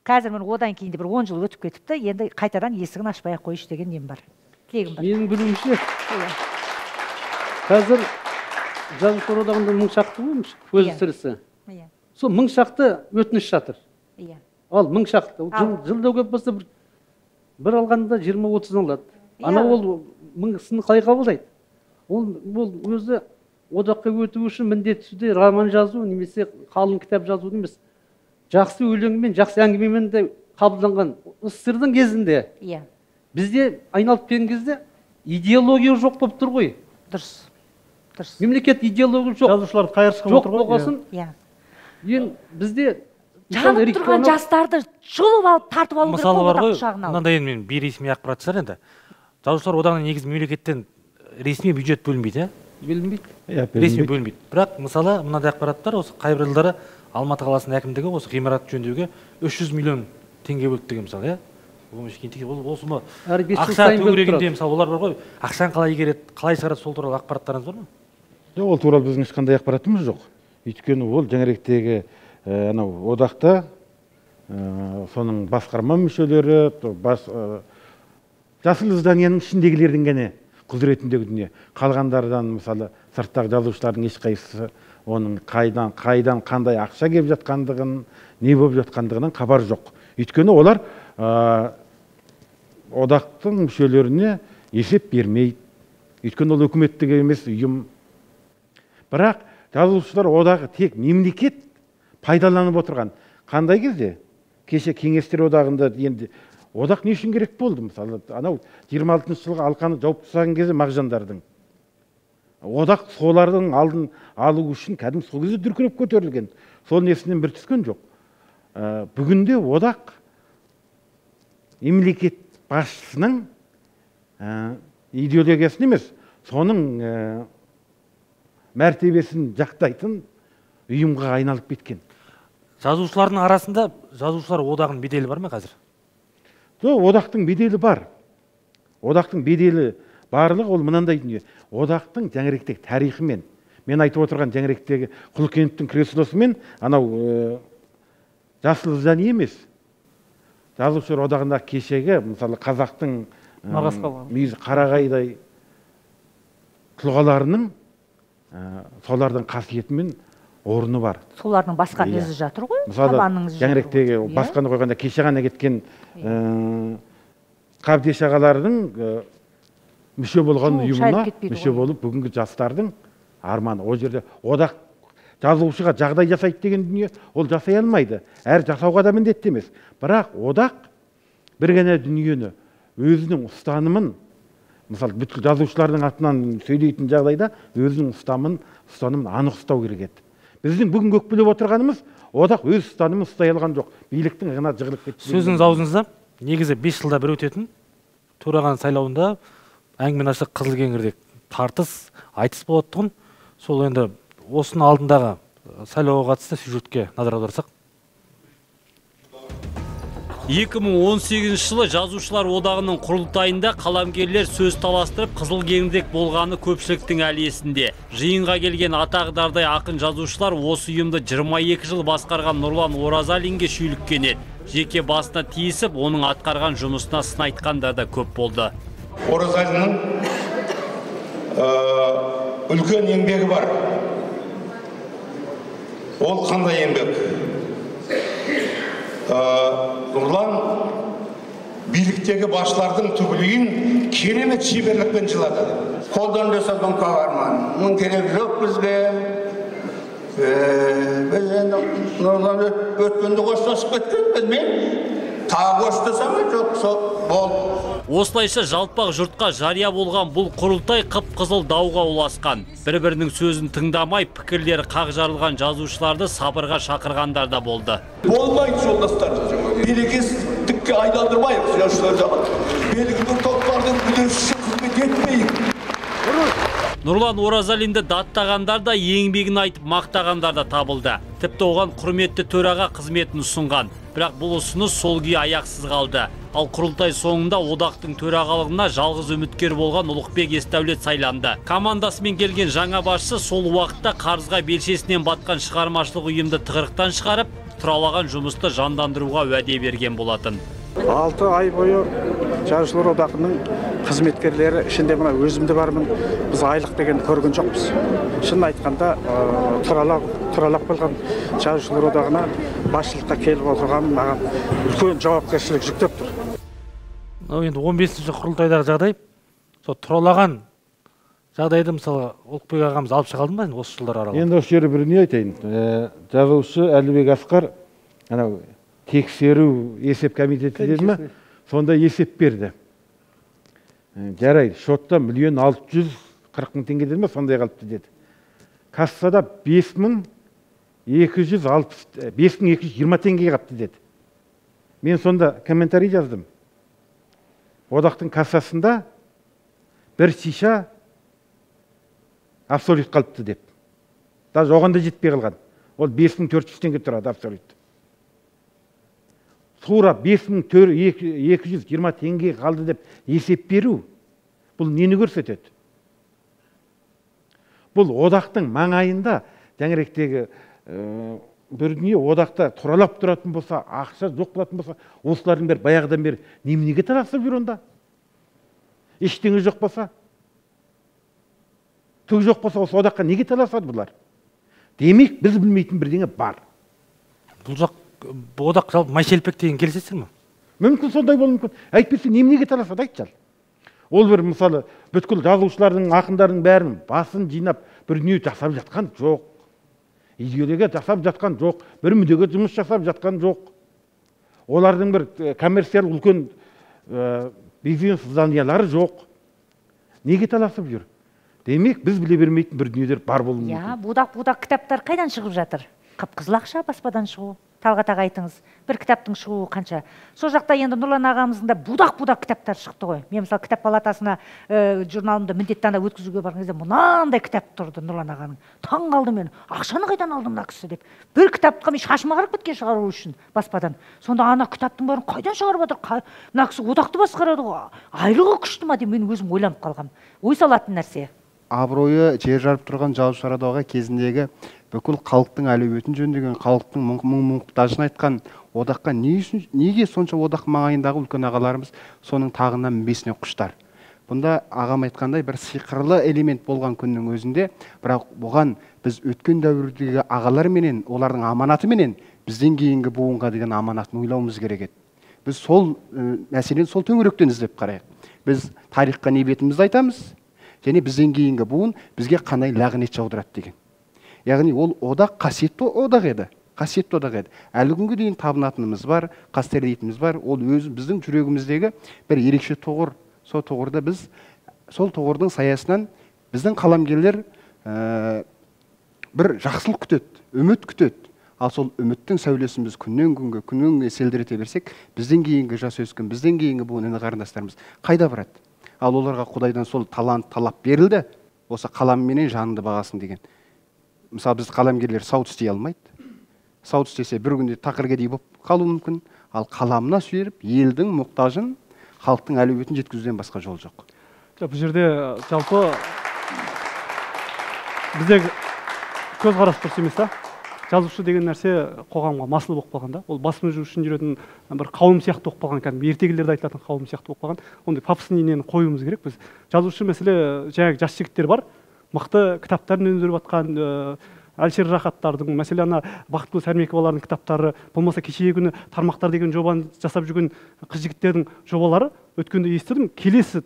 Қазір мен одан кейін де бір 10 жыл өтіп кетіпті, енді қайтадан есігін ашпай ақ қойшы деген нем бар, тілегім бар. Менің білуімше, қазір жазушылар одағында 1000 шақты ғой, көзі тірісі. Сол 1000 шақты өтініш жатыр. Ал 1000 шақты, жылда көп болса бір алғанда 20-30-ын алады. Ана ол мыңсын қалай қабылдайды? Ол өзі одаққа өту үшін міндетті түрде роман жазу немесе қалың кітап жазу емес. Жақсы өлеңмен, жақсы әңгімемен де қабылданған. СССР-дің кезінде бізде айналып келген кезде идеология жоқ болып тұр ғой. Дұрыс. Дұрыс. Мемлекет идеология жоқ. Жазушыларды қайыршы қылып отыр ғой. Жоқ болғасын. Енді бізде жанып тұрған жастарды жұлып алып, тартып алу керек Мысалы бар одақ ғой, құшағына алып. мынандай енді мен бейресми ақпарат шығар енді. Жазушылар одағына негізі мемлекеттен ресми бюджет бөлінбейді, Бөлінбейді. Иә, ресми бөлінбейді. Бірақ мысалы мынандай ақпараттар, осы қайбір жылдары Алматы қаласының әкімдігі осы ғимарат жөндеуге 300 миллион теңге бөлді деген мысалы, иә? Ол осы ма? Әр бес жыл Ақша сайын бөліп төңірегінде тұрады. мысалы олар бар ғой, ақшаны қалай игереді, қалай шығарады, сол туралы ақпараттарыңыз бар ма? Жоқ, ол туралы біздің ешқандай ақпаратымыз жоқ. Өйткені ол жаңаректегі анау одақта соның басқарма мүшелері, жасыл зданияның ішіндегілердің ғана құзыретіндегі дүние. Қалғандардан мысалы сырттағы жазушылардың ешқайсысы оның қайдан қандай ақша келіп жатқандығын, не болып жатқандығынан хабар жоқ. Өйткені олар одақтың мүшелеріне есеп бермейді. Өйткені ол үкіметтік емес ұйым. Бірақ жазушылар одағы тек мемлекет пайдаланып отырған. Қандай кезде? Кеше кеңестер одағында енді одақ не үшін керек болды? Мысалы, анау 26 жылғы алқаны жауып тастаған кезде мағжандардың. Одақ солардың алдын алу үшін кәдімгі сол кезде дүркіреп көтерілген. Сол несінен бір түскен жоқ. Бүгінде одақ мемлекет басшысының идеологиясын емес, соның мәртебесін жақтайтын ұйымға айналып кеткен. Жазушылардың арасында жазушылар одағының беделі бар ма қазір? Жоқ, одақтың беделі бар. Одақтың беделі барлығы ол мынандай дүние. Одақтың жаңаректегі тарихымен, мен айтып отырған жаңаректегі Құлкеновтің креслосымен анау жасыл здание емес. Жазушылар одағындағы кешегі, мысалы, қазақтың мүйізі қарағайдай тұлғаларының солардың қасиетімен орны бар. Солардың басқан ізі жатыр ғой. Мысалы, жаңаректегі басқаны қойғанда кеше ғана кеткен Қабдеш ағалардың мүше болған ұйымына мүше болып бүгінгі жастардың арманы. Ол жерде одақ жазушыға жағдай жасайды деген дүние ол жасай алмайды. Әр жасауға да міндетті емес. Бірақ одақ бір ғана дүниені, өзінің ұстанымын, мысалы, бүткіл жазушылардың атынан сөйлейтін жағдайда өзінің ұстанымын анық ұстау керек еді. Біздің бүгінгі өкпелеп отырғанымыз, одақ өз ұстанымын ұстай алған жоқ. Биліктің ығына жығылып кетті. Сөзіңіз аузыңызда, негізі 5 жылда бір өтетін төрағаның сайлауында әңгіменің ашық қызыл кеңірдек тартыс, айтыс болады тұғын. Сол енді осының алдындағы сайлауға қатысты сюжетке назар аударсақ. 2018 жылы Жазушылар одағының құрылтайында қаламгерлер сөз таластырып қызыл кеңірдек болғаны көпшіліктің әлі есінде. Жиынға келген атағы дардай ақын жазушылар осы ұйымды 22 жыл басқарған Нұрлан Оразалинге шүйліккен еді. Жеке басына тиісіп, оның атқарған жұмысына сын айтқандар да көп болды. Оразалиннің үлкен еңбегі бар. Ол қандай еңбек? Нұрлан биліктегі басшылардың түбілігін керемет шеберлікпен жылады. Қолдан жасалған қағарман. Мұның керегі жоқ бізге. Біз енді Нұрлан өткенді қоштасып кеткен, білмеймін. Тағы қоштаса ма, жоқ, сол болды. Осылайша жалпақ жұртқа жария болған бұл құрылтай қып-қызыл дауға ұласқан. Бір-бірінің сөзін тыңдамай, пікірлері қақ жарылған жазушыларды сабырға шақырғандар да болды. Болмайды, жолдастар. Берекесіздікке айналдырмайық жазушылар жағын. Белгілі бір топтардың үлесі қызмет етпейік. Нұрлан Оразалинді даттағандар да, еңбегін айтып мақтағандар да табылды. Тіпті оған құрметті төраға қызметін ұсынған. Бірақ бұл ұсыныс сол күйі аяқсыз қалды. Ал құрылтай соңында одақтың төрағалығына жалғыз үміткер болған Ұлықбек Есдәулет сайланды. Командасымен келген жаңа басшы сол уақытта қарызға белшесінен батқан шығармашылық ұйымды тығырықтан шығарып, тұралаған жұмысты жандандыруға уәде берген болатын. 6 ай бойы Жазушылар одағының қызметкерлері ішінде мына өзім де бармын, біз айлық деген көрген жоқпыз. Шынын айтқанда, тұралап қалған Жазушылар одағына басшылыққа келіп отырған маған үлкен жауапкершілік жүктеп тұр. Енді 15-ші құрылтайдағы жағдай, сол тұралаған жағдайды мысалы Ұлықбек ағамыз алып шыға алды ма осы жылдар аралығында? Енді осы жерде бір не айтайын. Жазушы Әлібек Асқар анау тексеру есеп комитеті деді ме? Сонда есеп берді. Жарайды, шотта 1 640 000 теңге деді ме, сондай қалыпты деді. Кассада 5220 теңге қалыпты деді. Мен сонда комментарий жаздым. Одақтың кассасында бір шиша абсолют қалыпты деп. Даже оған да жетпей қалған. Ол 5400 теңге тұрады абсолют. Тура 5220 теңге қалды деп есеп беру, бұл нені көрсетеді? Бұл одақтың маңайында жаңаректегі бір дүние одақта тұралап тұратын болса, ақша жоқ болатын болса, осылардың бәрі баяғыдан бері неменеге таласып жүр онда? Ештеңе жоқ болса, түк жоқ болса, осы одаққа неге таласады бұлар? Демек, біз білмейтін бірдеңе бар. Бұл жақ одақ жалпы майшелпек деген келісесіздер ме? Мүмкін сондай болуы мүмкін. Әйтпесе неменеге таласады, айтшы. Ол бір мысалы бүткіл жазушылардың, ақындардың бәрін басын жинап бір дүние жасап жатқан жоқ. Идеология жасап жатқан жоқ, бір мүдеге жұмыс жасап жатқан жоқ. Олардың бір коммерциялық үлкен бизнес зданиялары жоқ. Неге таласып жүр? Демек, біз біле бермейтін бір дүниелер бар болуы мүмкін. Иә, будақ-будақ кітаптар қайдан шығып жатыр? Қып-қызыл ақша баспадан шығу. Талғат аға, айтыңыз, бір кітаптың шығуы қанша? Сол жақта енді Нұрлан ағамыздың да будақ-будақ кітаптар шықты ғой. Мен мысалы кітап палатасына журналымды міндетті ана өткізуге барған кезде мынандай кітап тұрды Нұрлан ағаның. Таң қалдым мен. Ақшаны қайдан алды мына кісі деп. Бір кітапқа мен шашым ағарып кеткен шығару үшін баспадан. Сонда ана кітаптың бәрін қайдан шығарып жатыр? Мына кісі одақты басқарады ғой. Айлығы күшті ма деп мен өзім ойланып қалғам. Ой салатын нәрсе. Абыройы жер жарып тұрған жазушылар одағы кезіндегі бүкіл халықтың әлеуетін жөндеген, халықтың мұң-мұқтажын айтқан одаққа не үшін, неге сонша одақ маңайындағы үлкен ағаларымыз соның тағына мінбесіне құштар? Бұнда ағам айтқандай бір сиқырлы элемент болған күннің өзінде, бірақ бұған біз өткен дәуірдегі ағалар менен, олардың аманаты менен бізден кейінгі буынға деген аманатын ойлауымыз керек еді. Біз сол мәселені сол төңіректен іздеп қарайық. Біз тарихқа не бетімізді айтамыз, және бізден кейінгі буын бізге қандай лағнет жаудырады деген. Яғни ол одақ қасиетті одақ еді. Қасиетті одақ еді. Әлі күнге дейін табынатынымыз бар, қастерлейтініміз бар. Ол өз біздің жүрегіміздегі бір ерекше тұғыр. Сол тұғырда біз, сол тұғырдың саясынан біздің қаламгерлер бір жақсылық күтеді, үміт күтеді. Ал сол үміттің сәулесін біз күннен күнге, күннен күнге селдірете берсек, бізден кейінгі жас өскен, бізден кейінгі буын іні қарындастарымыз қайда барады? Ал оларға Құдайдан сол талант, талап берілді, осы қаламменен жаныңды бағасың деген. Мысалы, біз қаламгерлер сауыт істей алмайды. Сауыт істесе бір күнде тақыр кедей болып қалуы мүмкін. Ал қаламына сүйеніп, елдің мұқтажын, халықтың әлеуетін жеткізуден басқа жол жоқ. Бұл жерде жалпы бізде көзқарас дұрыс емес та. Жазушы деген нәрсе қоғамға масыл болып қалған да. Ол бас мүжу үшін жүретін бір қауым сияқты болып қалған, кәдімгі ертегілерде айтылатын қауым сияқты болып қалған. Ондай пафосный нені қоюымыз керек біз. Жазушы мәселе жаңағы жас жігіттер бар, мықты кітаптарын өндіріп жатқан Әлішер Рахаттардың, мәселе ана Бақытгүл Сәрмековалардың кітаптары, болмаса кешегі күні Тармақтар деген жобаны жасап жүрген қыз жігіттердің жобалары, өткенде естідім, келесі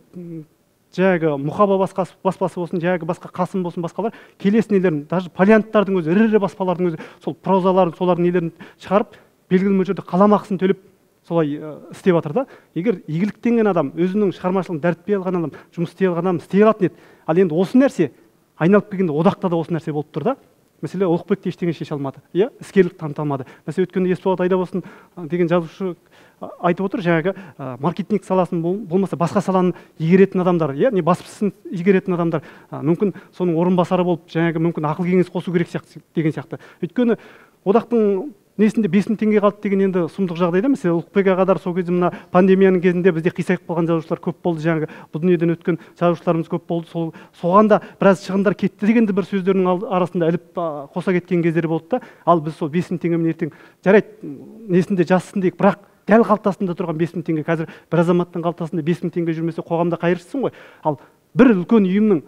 жаңағы Мұқаба баспасы болсын, жаңағы басқа Қасым болсын, басқалар, келесі нелерін, даже палеанттардың өзі, ірі-ірі баспалардың өзі, сол прозаларын, солардың нелерін шығарып, белгілі мөлшерде қаламақысын төлеп солай істеп жатыр да. Егер игіліктенген адам, өзінің шығармашылығын дәріптей алған адам, жұмыс істей алған адам істей алатын еді. Ал енді осы нәрсе айналып келгенде одақта да осы нәрсе болып тұр да. Мәселе Ұлықбек те ештеңе шеше алмады, иә, іскерлік таныта алмады. Мәселе өткенде Есболат Айдабосын деген жазушы айтып отыр, жаңағы маркетинг саласын болмаса басқа саланы игеретін адамдар, иә, не баспасын игеретін адамдар, мүмкін соның орынбасары болып, жаңағы мүмкін ақыл кеңес қосу керек сияқты деген сияқты. Өйткені одақтың несінде 5000 теңге қалды деген енді сұмдық жағдайда. Мәселе Ұлықбек ағадар сол кезде мына пандемияның кезінде бізде қисайып қалған жазушылар көп болды, жаңағы бұл дүниеден өткен жазушыларымыз көп болды. Сол соған да біраз шығындар кетті дегенді бір сөздерінің арасында іліп қоса кеткен кездері болды да. Ал біз сол 5000 теңгемен ертең жарайды несінде жазсын дейік, бірақ дәл қалтасында тұрған 5000 теңге, қазір бір азаматтың қалтасында 5000 теңге жүрмесе қоғамда қайыршысың ғой. Ал бір үлкен ұйымның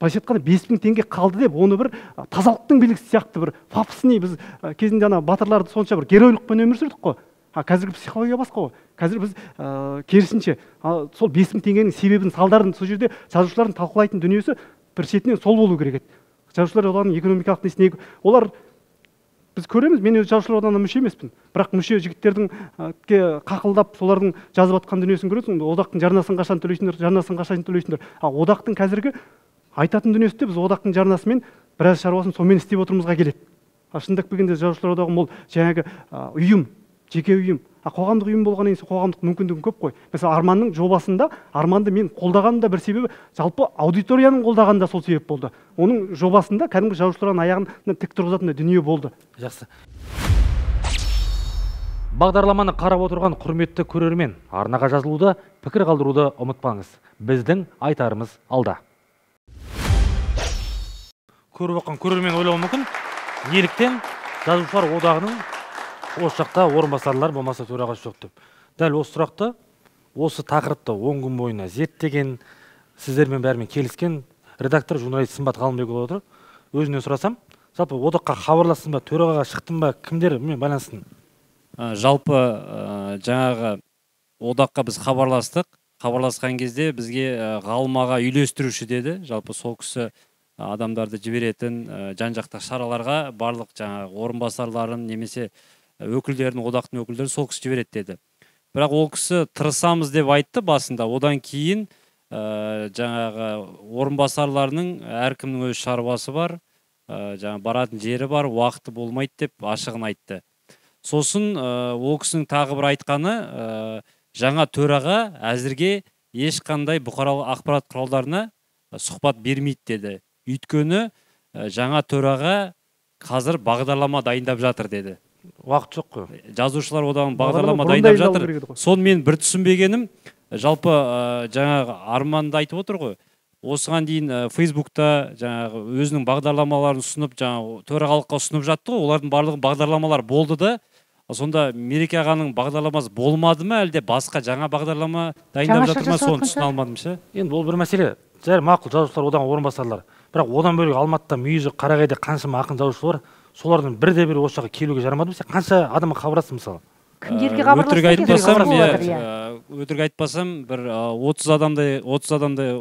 былайша айтқанда 5000 теңге қалды деп оны бір тазалықтың белгісі сияқты бір пафосный, біз кезінде ана батырларды сонша бір геройлықпен өмір сүрдік қой. А қазіргі психология басқа ғой. Қазір біз керісінше сол 5000 теңгенің себебін, салдарын сол жерде жазушылардың талқылайтын дүниесі бір шетінен сол болу керек еді. Жазушылар одағының экономикалық несіне олар біз көреміз, мен өз жазушылар одағына мүше емеспін, бірақ мүше жігіттердің қақылдап солардың жазып жатқан дүниесін көресің. Одақтың жарнасын қашан төлейсіңдер, жарнасын қашан төлейсіңдер. А одақтың қазіргі айтатын дүниесі де біз одақтың жарнасымен біраз шаруасын сонымен істеп отырмызға келеді. А шындап келгенде жазушылар одағы ол жаңағы ұйым, жеке ұйым. А қоғамдық ұйым болғаннан кейін қоғамдық мүмкіндігің көп қой. Мысалы Арманның жобасында Арманды мен қолдағаным да бір себебі, жалпы аудиторияның қолдағаны да сол себеп болды. Оның жобасында кәдімгі жазушылардың аяғын тік тұрғызатын дүние болды. Жақсы. Бағдарламаны қарап отырған құрметті көрермен, арнаға жазылуды, пікір қалдыруды ұмытпаңыз. Біздің айтарымыз алда. Көріп отқан көрермен ойлауы мүмкін, неліктен жазушылар одағының осы жақта орынбасарлар болмаса төрағасы жоқ деп. Дәл осы сұрақты, осы тақырыпты 10 күн бойына зерттеген, сіздермен бәрімен келіскен редактор, журналист Сымбат Ғалымбекұлы отыр. Өзінен сұрасам, жалпы одаққа хабарластың ба, төрағаға шықтың ба, кімдермен байланыстың? Жалпы жаңағы одаққа біз хабарластық. Хабарласқан кезде бізге Ғалым аға үйлестіруші деді. Жалпы сол кісі адамдарды жіберетін жан-жақты шараларға барлық жаңағы орынбасарларын немесе өкілдерін, одақтың өкілдерін сол кісі жібереді деді. Бірақ ол кісі тырысамыз деп айтты басында. Одан кейін жаңағы орынбасарларының әркімнің өз шаруасы бар. Жаңа баратын жері бар, уақыты болмайды деп ашығын айтты. Сосын ол кісінің тағы бір айтқаны, жаңа төраға әзірге ешқандай бұқаралық ақпарат құралдарына сұхбат бермейді деді. Өйткені жаңа төраға қазір бағдарлама дайындап жатыр деді. Уақыт жоқ қой. Жазушылар одағының бағдарлама дайындап жатыр. Соны мен бір түсінбегенім, жалпы жаңағы Арманды айтып отыр ғой. Осыған дейін Фейсбукта жаңағы өзінің бағдарламаларын ұсынып, жаңағы төрағалыққа ұсынып жатты ғой. Олардың барлығы бағдарламалар болды да. Сонда Мереке ағаның бағдарламасы болмады ма, әлде басқа жаңа бағдарлама дайындап жатыр ма, соны түсіне алмадым ше. Енді ол бір мәселе. Жай мақұл, жазушылар одағының орынбасарлары. Бірақ одан бөлек Алматыда, мүйізі, Қарағайда қаншама ақын жазушылар, солардың бірде бірі осы жаққа келуге жарамады ма? Қанша адамға хабарластың мысалы? Кімдерге хабарластың? Өтірік айтпасам, бір 30 адамдай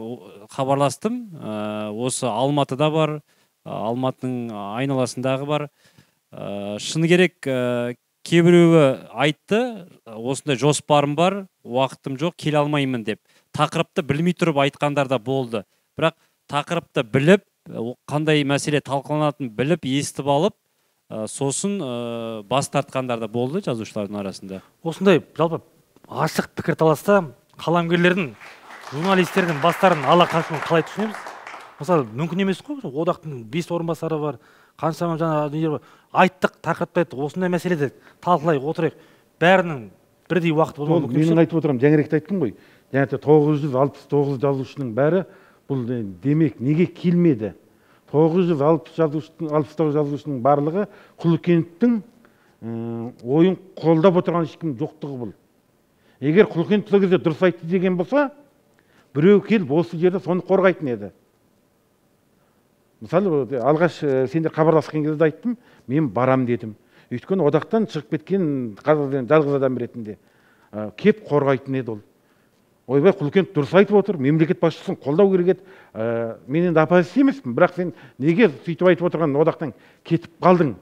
хабарластым. Осы Алматыда бар, Алматының айналасындағы бар. Шыны керек, кейбіреуі айтты, осындай жоспарым бар, уақытым жоқ, келе алмаймын деп. Тақырыпты білмей тұрып айтқандар да болды. Бірақ тақырыпты біліп, қандай мәселе талқыланатынын біліп, естіп алып, сосын бас тартқандар да болды жазушылардың арасында. Осындай жалпы ашық пікірталаста қаламгерлердің, журналистердің бастарын ала қашуын қалай түсінеміз? Мысалы, мүмкін емес қой, одақтың 5 орынбасары бар, қаншама жаңа нелер бар. Айттық, тақырыпты айттық, осындай мәселеде талқылайық, отырайық. Бәрінің бірдей уақыты болмауы мүмкін. Менің айтып отырамын, жаңаректе айттым ғой. Жаңа 969 жазушының бәрі бұл демек неге келмеді? 969 жазушының барлығы Құлыкеновтің ойын қолдап отырған ешкім жоқтығы бұл. Егер Құлыкенов сол кезде дұрыс айтты деген болса, біреу келіп осы жерде соны қорғайтын еді. Мысалы, алғаш сендер хабарласқан кезде айттым, мен барам дедім. Өйткені одақтан шығып кеткен жалғыз адам ретінде кеп қорғайтын еді ол. Ойбай, Құлыкенов дұрыс айтып отыр, мемлекет басшысын қолдау керек еді. Мен енді оппозиция емеспін, бірақ сен неге сөйтіп айтып отырған одақтан кетіп қалдың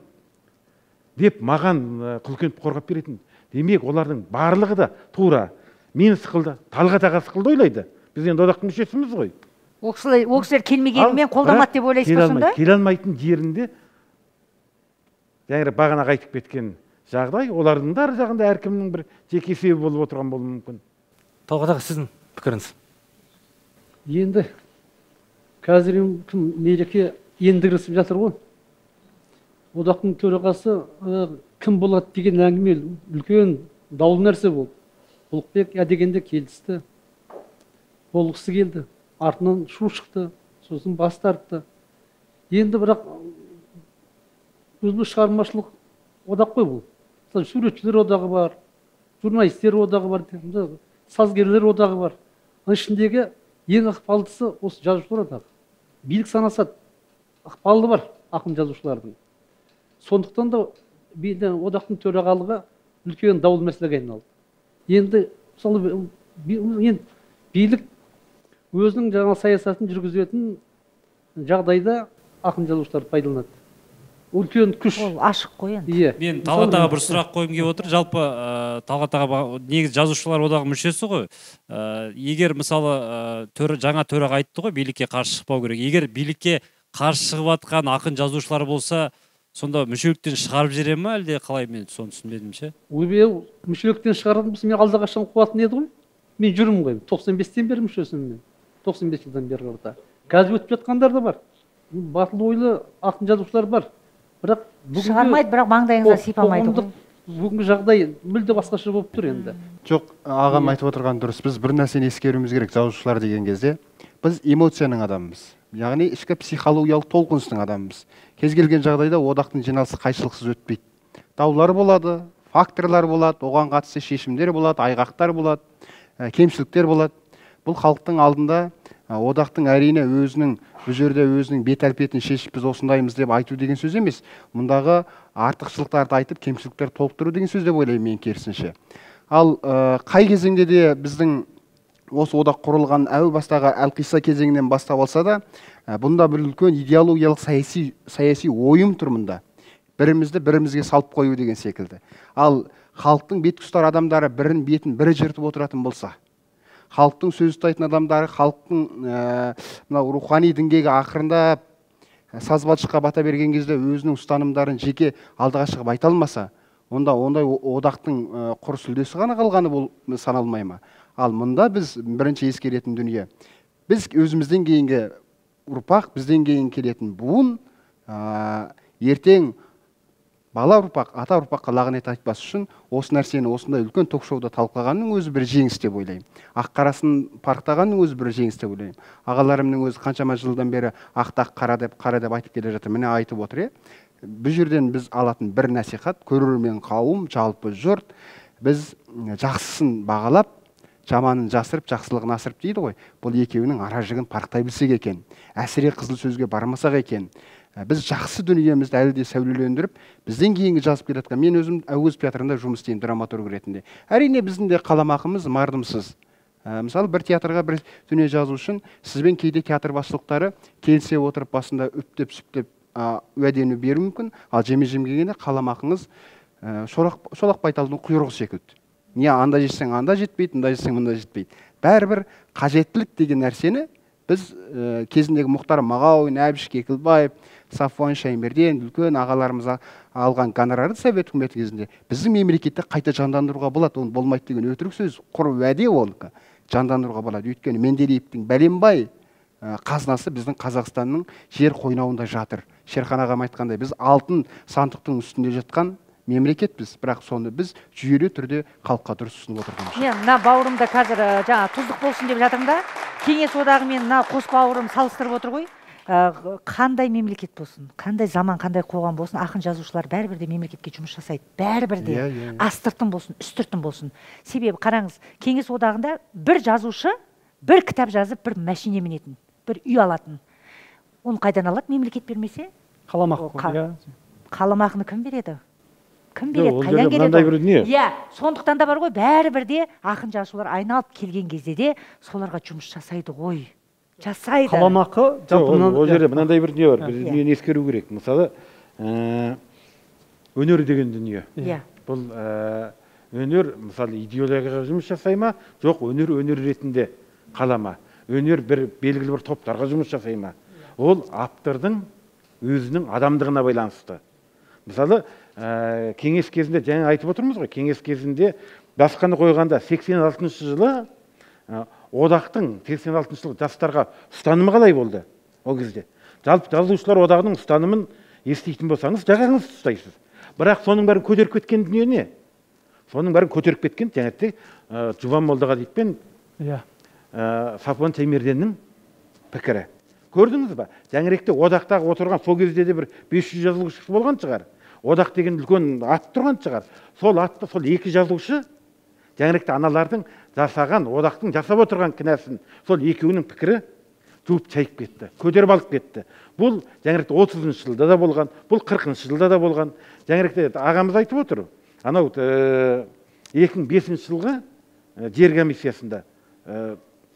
деп маған Құлыкенов қорғап беретін. Демек, олардың барлығы да тура мен сықылды, Талғат аға сықылды ойлайды. Біз енді одақтың мүшесіміз ғой. Ол кісілер келмегенімен қолдамады деп ойлайсыз ба сонда? Келе алмайтын жерінде жаңағы бағана айтып кеткен жағдай, олардың да ар жағында әркімнің бір жеке себебі болып отырған болуы мүмкін. Талғат аға, сіздің пікіріңіз? Енді қазір кім Мереке енді кірісіп жатыр ғой. Одақтың төрағасы кім болады деген әңгіме үлкен даулы нәрсе болды. Ұлықбек әдегенде келісті, болғысы келді, артынан шу шықты, сосын бас тартты. Енді бірақ өзі шығармашылық одақ қой бұл. Мысалы, суретшілер одағы бар, журналистер одағы бар, сазгерлер одағы бар. Оның ішіндегі ең ықпалдысы осы жазушылар одағы. Билік санасады, ықпалы бар ақын жазушылардың. Сондықтан да одақтың төрағалығы үлкен даулы мәселеге айналды. Енді мысалы, билік өзінің жаңа саясатын жүргізетін жағдайда ақын жазушылар пайдаланады. Үлкен күш. Ол ашық қой енді. Мен Талғат аға бір сұрақ қойғым келіп отыр. Жалпы Талғат аға негізі жазушылар одағы мүшесі ғой. Егер мысалы жаңа төраға айтты ғой, билікке қарсы шықпау керек. Егер билікке қарсы шығып жатқан ақын жазушылар болса, сонда мүшеліктен шығарып жібере ме, әлде қалай, мен соны түсінбедім ше. Ойбай, мүшеліктен шығаратын болса, мен алдақашан қуатын еді ғой. Мен жүрмін ғой, 95-тен бері мүшесімін мен. 95 жылдан бері қарата. Қазір өтіп жатқандар да бар. Батыл ойлы ақын жазушылар бар. Бірақ шығармайды, бірақ маңдайыңызға сипамайды ғой. Бүгінгі жағдай мүлде басқаша болып тұр енді. Жоқ, ағам айтып отырған дұрыс. Біз бір нәрсені ескеруіміз керек жазушылар деген кезде. Біз эмоцияның адамымыз. Яғни ішкі психологиялық толқыныстың адамымыз. Кез келген жағдайда одақтың жиналысы қайшылықсыз өтпейді. Даулар болады, факторлар болады, оған қатысты шешімдер болады, айғақтар болады, кемшіліктер болады. Бұл халықтың алдында одақтың әрине өзінің бұл жерде өзінің бет әлпетін шешіп біз осындаймыз деп айту деген сөз емес. Мұндағы артықшылықтарды айтып, кемшіліктерді толықтыру деген сөз деп ойлаймын мен керісінше. Ал қай кезеңде де біздің осы одақ құрылған әу бастағы әлқисса кезеңінен бастап алса да, бұнда бір үлкен идеологиялық саяси ойым тұр мұнда. Бірімізді бірімізге салып қою деген секілді. Ал халықтың бет ұстар адамдары бірін бетін бірі жыртып отыратын болса, халықтың сөз ұстайтын адамдары, халықтың мынау рухани діңгегі ақырындап саз балшыққа бата берген кезде өзінің ұстанымдарын жеке алдыға шығып айта алмаса, онда ондай одақтың құр сүлдесі ғана қалғаны бұл саналмай ма? Ал мұнда біз бірінші ескеретін дүние, біз өзімізден кейінгі ұрпақ, бізден кейін келетін буын, ертең бала ұрпақ, ата ұрпаққа лағынет айтпас үшін осы нәрсені осындай үлкен ток-шоуда талқылағанның өзі бір жеңіс деп ойлаймын. Ақ қарасын парықтағанның өзі бір жеңіс деп ойлаймын. Ағаларымның өзі қаншама жылдан бері ақтақ қара деп, қара деп айтып келе жатыр. Міне айтып отыр, Бұл жерден біз алатын бір насихат, көрермен қауым, жалпы жұрт, біз жақсысын бағалап, жаманын жасырып, жақсылығын асырып дейді ғой. Бұл екеуінің ара жігін парықтай білсек екен. Әсіре қызыл сөзге бармасақ екен. Біз жақсы дүниемізді әлі де сәулелендіріп, бізден кейінгі жазып келе жатқан, мен өзім Әуезов театрында жұмыс істеймін драматург ретінде. Әрине біздің де қаламақымыз мардымсыз. Мысалы, бір театрға бір дүние жазу үшін сізбен кейде театр басшылықтары келісе отырып басында үптеп-сүптеп уәдені беруі мүмкін, ал жеме-жем келгенде қаламақыңыз шолақ байталдың құйрығы секілді. Не анда жесең анда жетпейді, мында жесең мында жетпейді. Бәрібір қажеттілік деген нәрсені біз кезіндегі Мұхтар Мағауин, Әбіш Кекілбаев, Сафуан Шаймерден үлкен ағаларымыз алған гонорарды Совет үкіметі кезінде біздің мемлекетті қайта жандандыруға болады. Оны болмайды деген өтірік сөз, құр уәде ол жандандыруға болады. Өйткені Менделеевтің бәленбай қазынасы біздің Қазақстанның жер қойнауында жатыр. Шерхан ағам айтқандай, біз алтын сандықтың үстінде жатқан мемлекетпіз, бірақ соны біз жүйелі түрде халыққа дұрыс ұсынып отырған. Мен мына бауырымда қазір жаңа тұздық болсын деп жатырмын да, Кеңес одағы мен мына қос бауырым салыстырып отыр ғой. Қандай мемлекет болсын, қандай заман, қандай қоғам болсын, ақын жазушылар бәрібір де мемлекетке жұмыс жасайды. Бәрібір де астыртын болсын, үстіртін болсын. Себебі қараңыз, Кеңес одағында бір жазушы бір кітап жазып, бір машине мінетін, бір үй алатын. Оны қайдан алады мемлекет бермесе? Қаламақы. Қаламақыны кім береді? Кім береді? Қайдан келеді? Иә, сондықтан да бар ғой, бәрібір де ақын жазушылар айналып келген кезде де соларға жұмыс жасайды ғой. Жасайды. Қаламақы жалпы ол жерде мынандай бір дүние бар, біз дүниені ескеру керек. Мысалы, өнер деген дүние. Иә. Бұл өнер, мысалы, идеологияға жұмыс жасай ма? Жоқ, өнер өнер ретінде қала ма? Өнер бір белгілі бір топтарға жұмыс жасай ма? Ол автордың өзінің адамдығына байланысты. Мысалы, кеңес кезінде, жаңа айтып отырмыз ғой, кеңес кезінде басқаны қойғанда 86 жылы одақтың 86 жылы жастарға ұстанымы қалай болды ол кезде? Жалпы жазушылар одағының ұстанымын еститін болсаңыз, жағаңызды ұстайсыз. Бірақ соның бәрін көтеріп кеткен дүние не? Соның бәрін көтеріп кеткен жаңағыдай Жұбан Молдағалиев пен Сафуан Шаймерденнің пікірі. Көрдіңіз ба? Жаңыректе одақтағы отырған сол кезде де бір 500 жазушы болған шығар. Одақ деген үлкен ат тұрған шығар. Сол атты сол екі жазушы жаңыректе аналардың жасаған, одақтың жасап отырған кінәсін сол екеуінің пікірі жуып шайып кетті, көтеріп алып кетті. Бұл жаңыректе 30 жылда да болған, бұл 40 жылда да болған. Жаңыректе ағамыз айтып отыр. Анау 2005 жылғы жер комиссиясында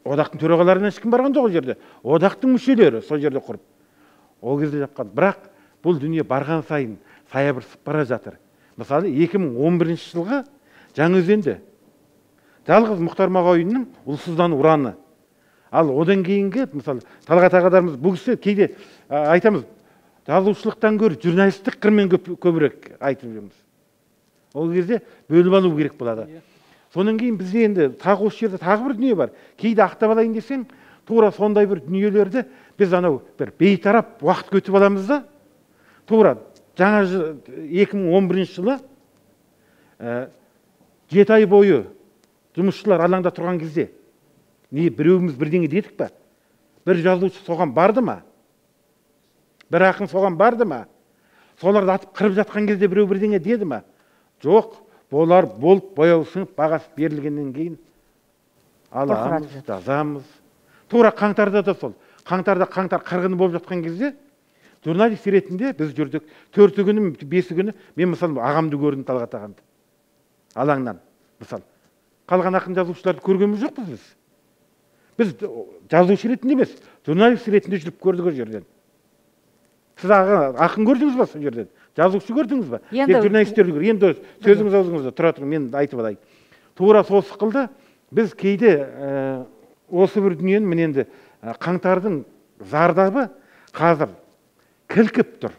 одақтың төрағаларынан ешкім барған жоқ ол жерде. Одақтың мүшелері сол жерде құрып. Ол кезде жапқан. Бірақ бұл дүние барған сайын саябырсып бара жатыр. Мысалы, 2011 жылғы Жаңаөзенде жалғыз Мұхтар Мағауиннің ұлсыздан ұраны. Ал одан кейінгі, мысалы, Талғат ағаларымыз бұл кісі кейде айтамыз, жазушылықтан гөрі журналистік қырмен көбірек айтып жүрміз. Ол кезде бөліп алу керек болады. Сонан кейін бізде енді тағы осы жерде тағы бір дүние бар. Кейде ақтап алайын десең, тура сондай бір дүниелерді біз анау бір бейтарап уақыт күтіп аламыз да, тура жаңа 2011 жылы 7 ай бойы жұмысшылар алаңда тұрған кезде не біреуіміз бірдеңе дедік па? Бір жазушы соған барды ма? Бір ақын соған барды ма? Соларды атып қырып жатқан кезде біреу бірдеңе деді ма? Жоқ. Олар болып бояу сіңіп бағасы берілгеннен кейін аламыз, жазамыз. Тура қаңтарда да сол. Қаңтарда қаңтар қырғыны болып жатқан кезде журналист ретінде біз жүрдік. 4 күні, 5 күні мен мысалы ағамды көрдім, Талғат ағамды. Алаңнан мысалы. Қалған ақын жазушыларды көргеніміз жоқпыз біз. Біз жазушы ретінде емес, журналист ретінде жүріп көрдік ол жерден. Сіз ақын көрдіңіз ба сол жерден? Жазушы көрдіңіз ба? Тек журналистерді көр. Енді сөзіңіз аузыңызда тұра тұрың, мен айтып алайын. Тура сол сықылды біз кейде осы бір дүниені, міне енді қаңтардың зардабы қазір кілкіп тұр.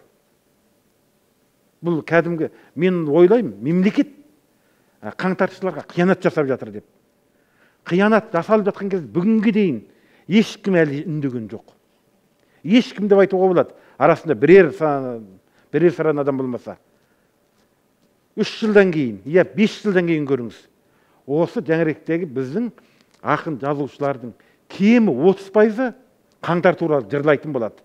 Бұл кәдімгі, мен ойлаймын, мемлекет қаңтаршыларға қиянат жасап жатыр деп. Қиянат жасалып жатқан кезде бүгінге дейін ешкім әлі үндеген жоқ. Ешкім деп айтуға болады. Арасында бірер саран адам болмаса. 3 жылдан кейін, я 5 жылдан кейін көріңіз. Осы жаңаректегі біздің ақын жазушылардың кемі 30% қаңтар туралы жырлайтын болады.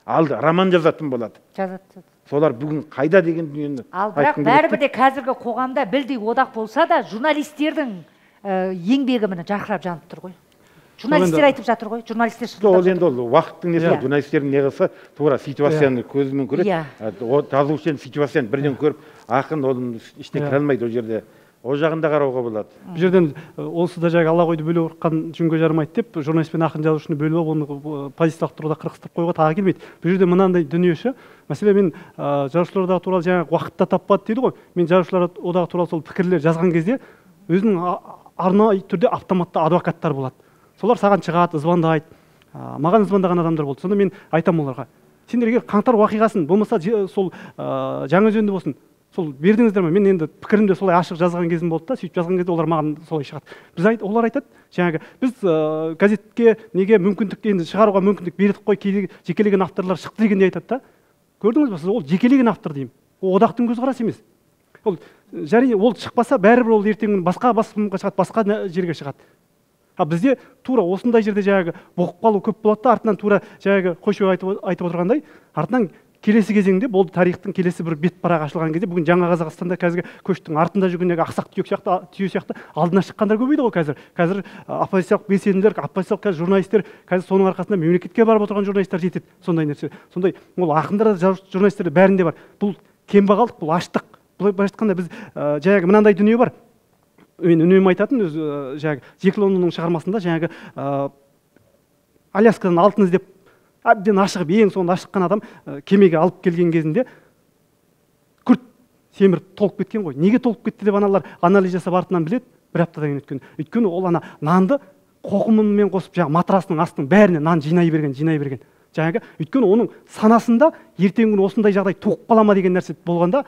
Алды роман жазатын болады. Жазады. Солар бүгін қайда деген дүниені. Ал бірақ бәрібір де қазіргі қоғамда білдей одақ болса да журналистердің еңбегі міне жарқырап жанып тұр ғой. Журналистер айтып жатыр ғой, журналистер шырылдап жатыр. Ол енді ол уақыттың несі, журналистердің не қылса, тура ситуацияны көзімен көреді. Жазушы енді ситуацияны бірден көріп, ақын оның ішіне кіре алмайды ол жерде. Ол жағында қарауға болады. Бұл жерден онсыз да жаңағы ала қойды бөле ұрыққан жүнге жармайды деп, журналист пен ақын жазушыны бөліп алып, оны позициялық тұрғыда қырқыстырып қоюға тағы келмейді. Бұл жерде мынандай дүниеші, мәселе мен жазушылар одағы туралы жаңағы уақытта таппады дейді ғой. Мен жазушылар одағы туралы сол пікірлер жазған кезде өзінің арнайы түрде автоматты адвокаттар болады. Солар саған шығады, звондайды. Маған звондаған адамдар болды. Сонда мен айтамын оларға: сендер егер қаңтар уақиғасын, болмаса сол Жаңаөзенді болсын, сол бердіңіздер ме? Мен енді пікірімді солай ашық жазған кезім болды да, сөйтіп жазған кезде олар маған солай шығады. Біз олар айтады, жаңағы біз газетке неге мүмкіндік енді шығаруға мүмкіндік бердік қой, кейде жекелеген авторлар шықты дегенде айтады да. Көрдіңіз бе, сіз ол жекелеген автор деймін. Ол одақтың көзқарасы емес. Ол және ол шықпаса бәрібір ол ертең басқа басылымға шығады, басқа жерге шығады. А бізде тура осындай жерде жаңағы боқып қалу көп болады да, артынан тура жаңағы Қойшыбек айтып отырғандай, артынан келесі кезеңде болды тарихтың келесі бір бет парағы ашылған кезде бүгін Жаңа Қазақстанда қазіргі көштің артында жүргендегі ақсақ түйе сияқты алдына шыққандар көбейді ғой қазір. Қазір оппозициялық белсенділер, оппозициялық қазір журналистер, қазір соның арқасында мемлекетке барып отырған журналистер жетеді. Сондай нәрсе. Сондай ол ақындар да, журналистер де бәрінде бар. Бұл кембағалдық, бұл аштық. Былай айтқанда біз жаңағы мынандай дүние бар. Мен үнемі айтатын өз жаңағы Джек Лондонның шығармасында жаңағы Аляскадан алтын іздеп әбден ашығып, ең соңында ашыққан адам кемеге алып келген кезінде күрт семіріп толып кеткен ғой. Неге толып кетті деп аналар анализ жасап артынан біледі бір аптадан кейін өткен. Өйткені ол ана нанды қоқымымен қосып жаңағы матрасының астының бәріне нан жинай берген, жинай берген. Жаңағы өйткені оның санасында ертеңгі күні осындай жағдай туып қала ма деген нәрсе болғанда,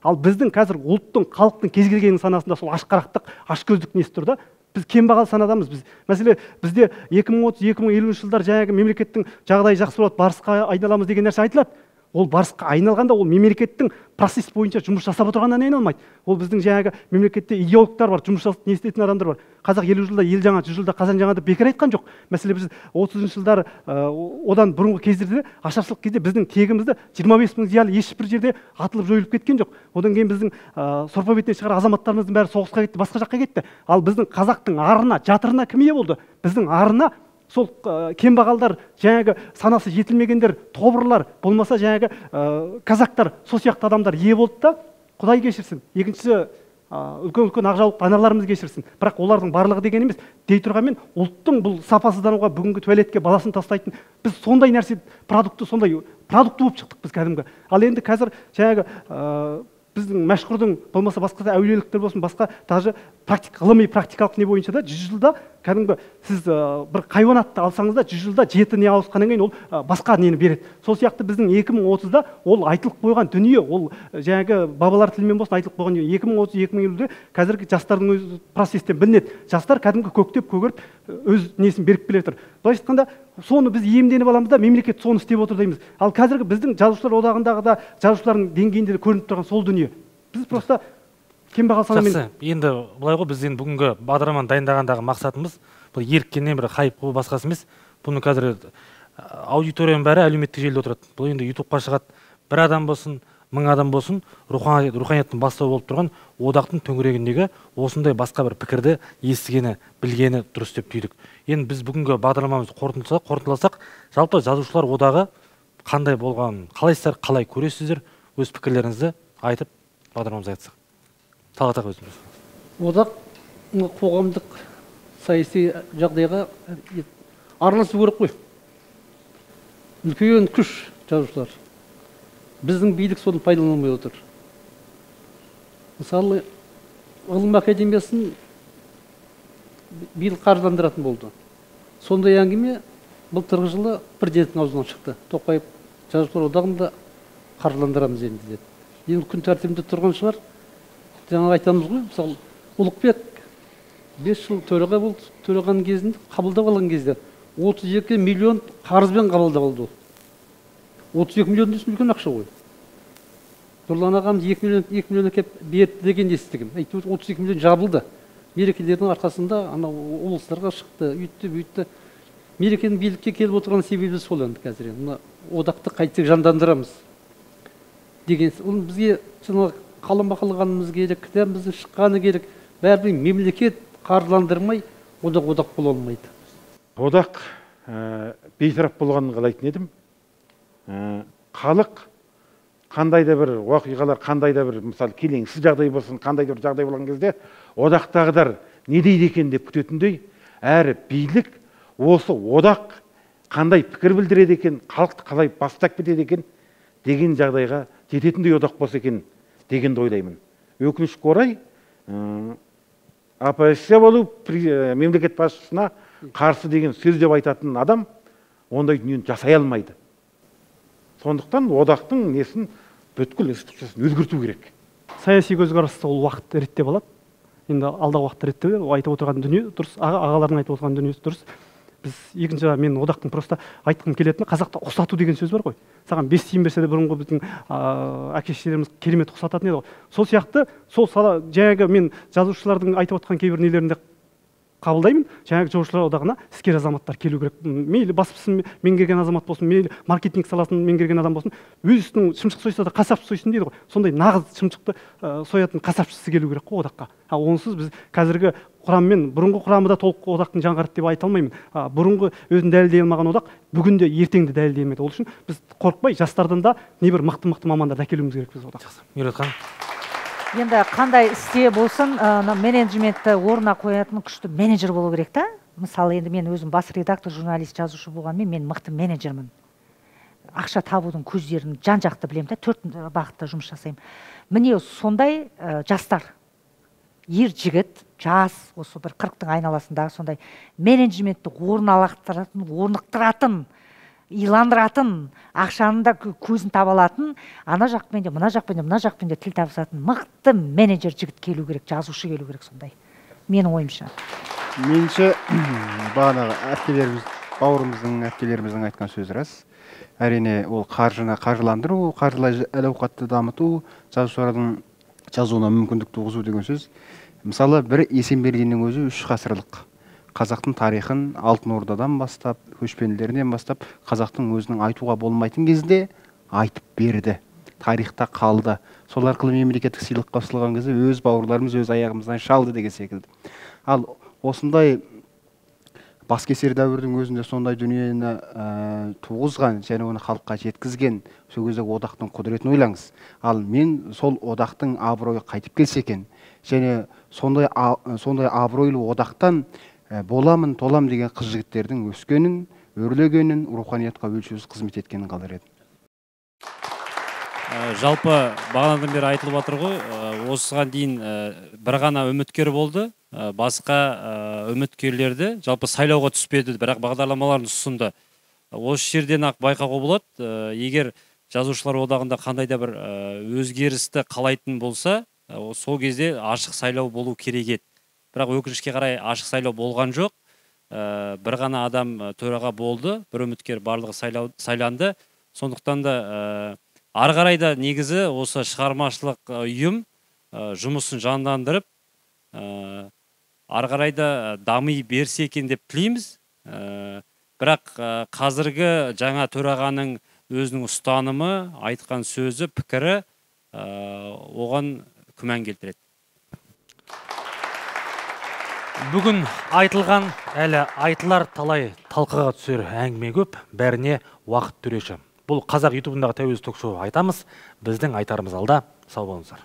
ал біздің қазір ұлттың, халықтың кез келгенінің санасында сол ашқарақтық, ашкөздік несі тұр да. Біз кембағал санадамыз. Біз мәселе бізде 2030-2050 жылдар жаңағы мемлекеттің жағдайы жақсы болады, барысқа айналамыз деген нәрсе айтылады. Ол барысқа айналғанда ол мемлекеттің процесс бойынша жұмыс жасап отырғаннан айналмайды. Ол біздің жаңағы мемлекетте идеологтар бар, жұмыс не істейтін адамдар бар. Қазақ 50 жылда ел жаңа, 100 жылда қазан жаңа деп бекер айтқан жоқ. Мәселе біз 30 жылдар одан бұрынғы кездерде ашаршылық кезде біздің тегімізді 25 мың зиялы ешбір жерде атылып жойылып кеткен жоқ. Одан кейін біздің сорпа бетіне шығар азаматтарымыздың бәрі соғысқа кетті, басқа жаққа кетті. Ал біздің қазақтың арына, жатырына кім ие болды? Біздің арына сол кембағалдар, жаңағы санасы жетілмегендер, тобырлар, болмаса жаңағы казактар, сол сияқты адамдар ие болды да, Құдай кешірсін. Екіншісі, үлкен-үлкен ақжаулықты аналарымыз кешірсін. Бірақ олардың барлығы деген емес, дей тұрғанмен ұлттың бұл сапасыздануға, бүгінгі туалетке баласын тастайтын, біз сондай нәрсе, продукты, сондай продукты болып шықтық біз кәдімгі. Ал енді қазір жаңағы біздің мәшһүрдің, болмаса басқа да әулиеліктер болсын, басқа даже ғылыми практикалық не бойынша да 100 жылда кәдімгі сіз бір хайуанатты алсаңыз да 100 жылда 7 не ауысқаннан кейін ол басқа нені береді. Сол сияқты біздің 2030-да ол айтылып қойған дүние, ол жаңағы бабалар тілімен болсын айтылып қойған дүние. 2030-2050-де қазіргі жастардың өз процестен білінеді. Жастар кәдімгі көктеп көгеріп өз несін беріп келе жатыр. Былайша айтқанда соны біз иемденіп аламыз да, мемлекет соны істеп отыр дейміз. Ал қазіргі біздің жазушылар одағындағы да жазушылардың деңгейінде де көрініп тұрған сол дүние. Біз просто кембағал санамен. Жақсы, енді былай ғой, біз енді бүгінгі бағдарламаны дайындағандағы мақсатымыз бұл еріккеннен бір хайп қуу басқасы емес. Бұны қазір аудиторияның бәрі әлеуметтік желіде отырады. Бұл енді ютубқа шығады. Бір адам болсын, 1000 адам болсын, руханияттың бастауы болып тұрған одақтың төңірегіндегі осындай басқа бір пікірді естігені, білгені дұрыс деп түйдік. Енді біз бүгінгі бағдарламамызды қорытындыласақ, жалпы жазушылар одағы қандай болғанын қалайсыздар, қалай көресіздер, өз пікірлеріңізді айтып бағдарламамызды айтсақ. Талғат аға, өзіңіз. Одақ қоғамдық саяси жағдайға араласу керек қой. Үлкен күш жазушылар. Біздің билік соны пайдаланбай отыр. Мысалы, ғылым академиясын биыл қаржыландыратын болды. Сондай әңгіме былтырғы жылы президенттің аузынан шықты. Тоқаев жазушылар одағында Қаржыландырамыз енді деді. Енді күн тәртібінде тұрған шығар. Жаңа айтамыз ғой, мысалы, Ұлықбек 5 жыл төраға болды, төрағаның кезінде қабылдап алған кезде 32 миллион қарызбен қабылдап алды ол. 32 миллион дейсің, үлкен ақша ғой. Нұрлан ағамыз 2 миллион әкеп берді деген естігім. Әйтеуір 32 миллион жабылды. Мерекелердің арқасында анау облыстарға шықты, үйтті, бүйтті. Мерекенің билікке келіп отырған себебі сол енді қазір. Мына одақты қайтып жандандырамыз деген. Оны бізге жаңағы қаламақы алғанымыз керек, кітабымыздың шыққаны керек. Бәрібір мемлекет қаржыландырмай одақ бола алмайды. Одақ бейтарап болғанын қалайтын едім. Халық қандай да бір оқиғалар, қандай да бір мысалы келеңсіз жағдай болсын, қандай да бір жағдай болған кезде одақтағыдар не дейді екен деп күтетіндей, әрі билік осы одақ қандай пікір білдіреді екен, халықты қалай бастап кетеді екен деген жағдайға жететіндей одақ болса екен дегенді ойлаймын. Өкінішке орай, оппозиция болу, мемлекет басшысына қарсы деген сөз деп айтатын адам ондай дүниені жасай алмайды. Сондықтан одақтың несін, бүткіл институциясын өзгерту керек. Саяси көзқарасты ол уақыт реттеп алады. Енді алдағы уақыт реттеп, айтып отырған дүние дұрыс, ағалардың айтып отырған дүниесі дұрыс. Біз екінші, мен одақтың просто айтқым келетіні, қазақта ұқсату деген сөз бар ғой. Саған 5 тиын берсе де бұрынғы біздің әке шешелеріміз керемет ұқсататын еді ғой. Сол сияқты, сол сала жаңағы мен жазушылардың айтып отқан кейбір нелерінде қабылдаймын. Жаңағы жазушылар одағына іскер азаматтар келу керек. Мейлі баспасын меңгерген азамат болсын, мейлі маркетинг саласын меңгерген адам болсын, өз үстінің шымшық сойса да қасапшы сойсын дейді ғой. Сондай нағыз шымшықты соятын қасапшысы келу керек қой одаққа. Онсыз біз қазіргі құраммен, бұрынғы құрамы да толық одақтың жаңғырды деп айта алмаймын. Бұрынғы өзін дәлелдей алмаған одақ бүгін де ертең де дәлелдей алмайды. Ол үшін біз қорықпай жастардан да небір мықты-мықты мамандарды әкелуіміз керек біз одаққа. Меруерт ханым. Енді қандай істе болсын, менеджментті орнына қоятын күшті менеджер болу керек та. Мысалы, енді мен өзім бас редактор, журналист, жазушы болғанмен мен мықты менеджермін. Ақша табудың көздерін жан-жақты білемін да, 4 бағытта жұмыс жасаймын. Міне сондай жастар, ер жігіт, жас, осы бір 40-тың айналасындағы сондай менеджментті орнықтыратын, иландыратын, ақшаның да көзін таба алатын, ана жақпен де, мына жақпен де, мына жақпен де тіл табысатын мықты менеджер жігіт келу керек, жазушы келу керек сондай. Менің ойымша. Меніңше, бағанағы әпкелеріміз, бауырымыздың, әпкелеріміздің айтқан сөзі рас. Әрине, ол қаржыны қаржыландыру, қаржылай әл-ауқатты дамыту, жазушылардың жазуына мүмкіндік туғызу деген сөз. Мысалы, бір Есенберлиннің өзі 3 ғасырлық қазақтың тарихын Алтын Ордадан бастап, көшпенділерінен бастап, қазақтың өзінің айтуға болмайтын кезде айтып берді. Тарихта қалды. Сол арқылы мемлекеттік сыйлыққа ұсынылған кезде өз бауырларымыз өз аяғымыздан шалды деген секілді. Ал осындай баскесер дәуірдің өзінде сондай дүниені туғызған және оны халыққа жеткізген сол кездегі одақтың құдіретін ойлаңыз. Ал мен сол одақтың абыройы қайтып келсе екен, және сондай абыройлы одақтан боламын, толам деген қыз жігіттердің өскенін, өрлегенін, руханиятқа өлшеусіз қызмет еткенін қалар едім. Жалпы бағанадан бері айтылып жатыр ғой, осыған дейін бір ғана үміткер болды, басқа үміткерлерді жалпы сайлауға түспеді, бірақ бағдарламаларын ұсынды. Осы жерден ақ байқауға болады, егер жазушылар одағында қандай да бір өзгерісті қалайтын болса, сол кезде ашық сайлау болу керек еді. Бірақ өкінішке қарай ашық сайлау болған жоқ. Бір ғана адам төраға болды, бір үміткер, барлығы сайланды. Сондықтан да ары қарай да негізі осы шығармашылық ұйым жұмысын жандандырып, ары қарай да дами берсе екен деп тілейміз. Бірақ қазіргі жаңа төрағаның өзінің ұстанымы, айтқан сөзі, пікірі оған күмән келтіреді. Бүгін айтылған, әлі айтылар талай талқыға түсер әңгіме көп, бәріне уақыт төреші. Бұл Қазақ ютубындағы тәуелсіз ток-шоу айтамыз, біздің айтарымыз алда. Сау болыңыздар.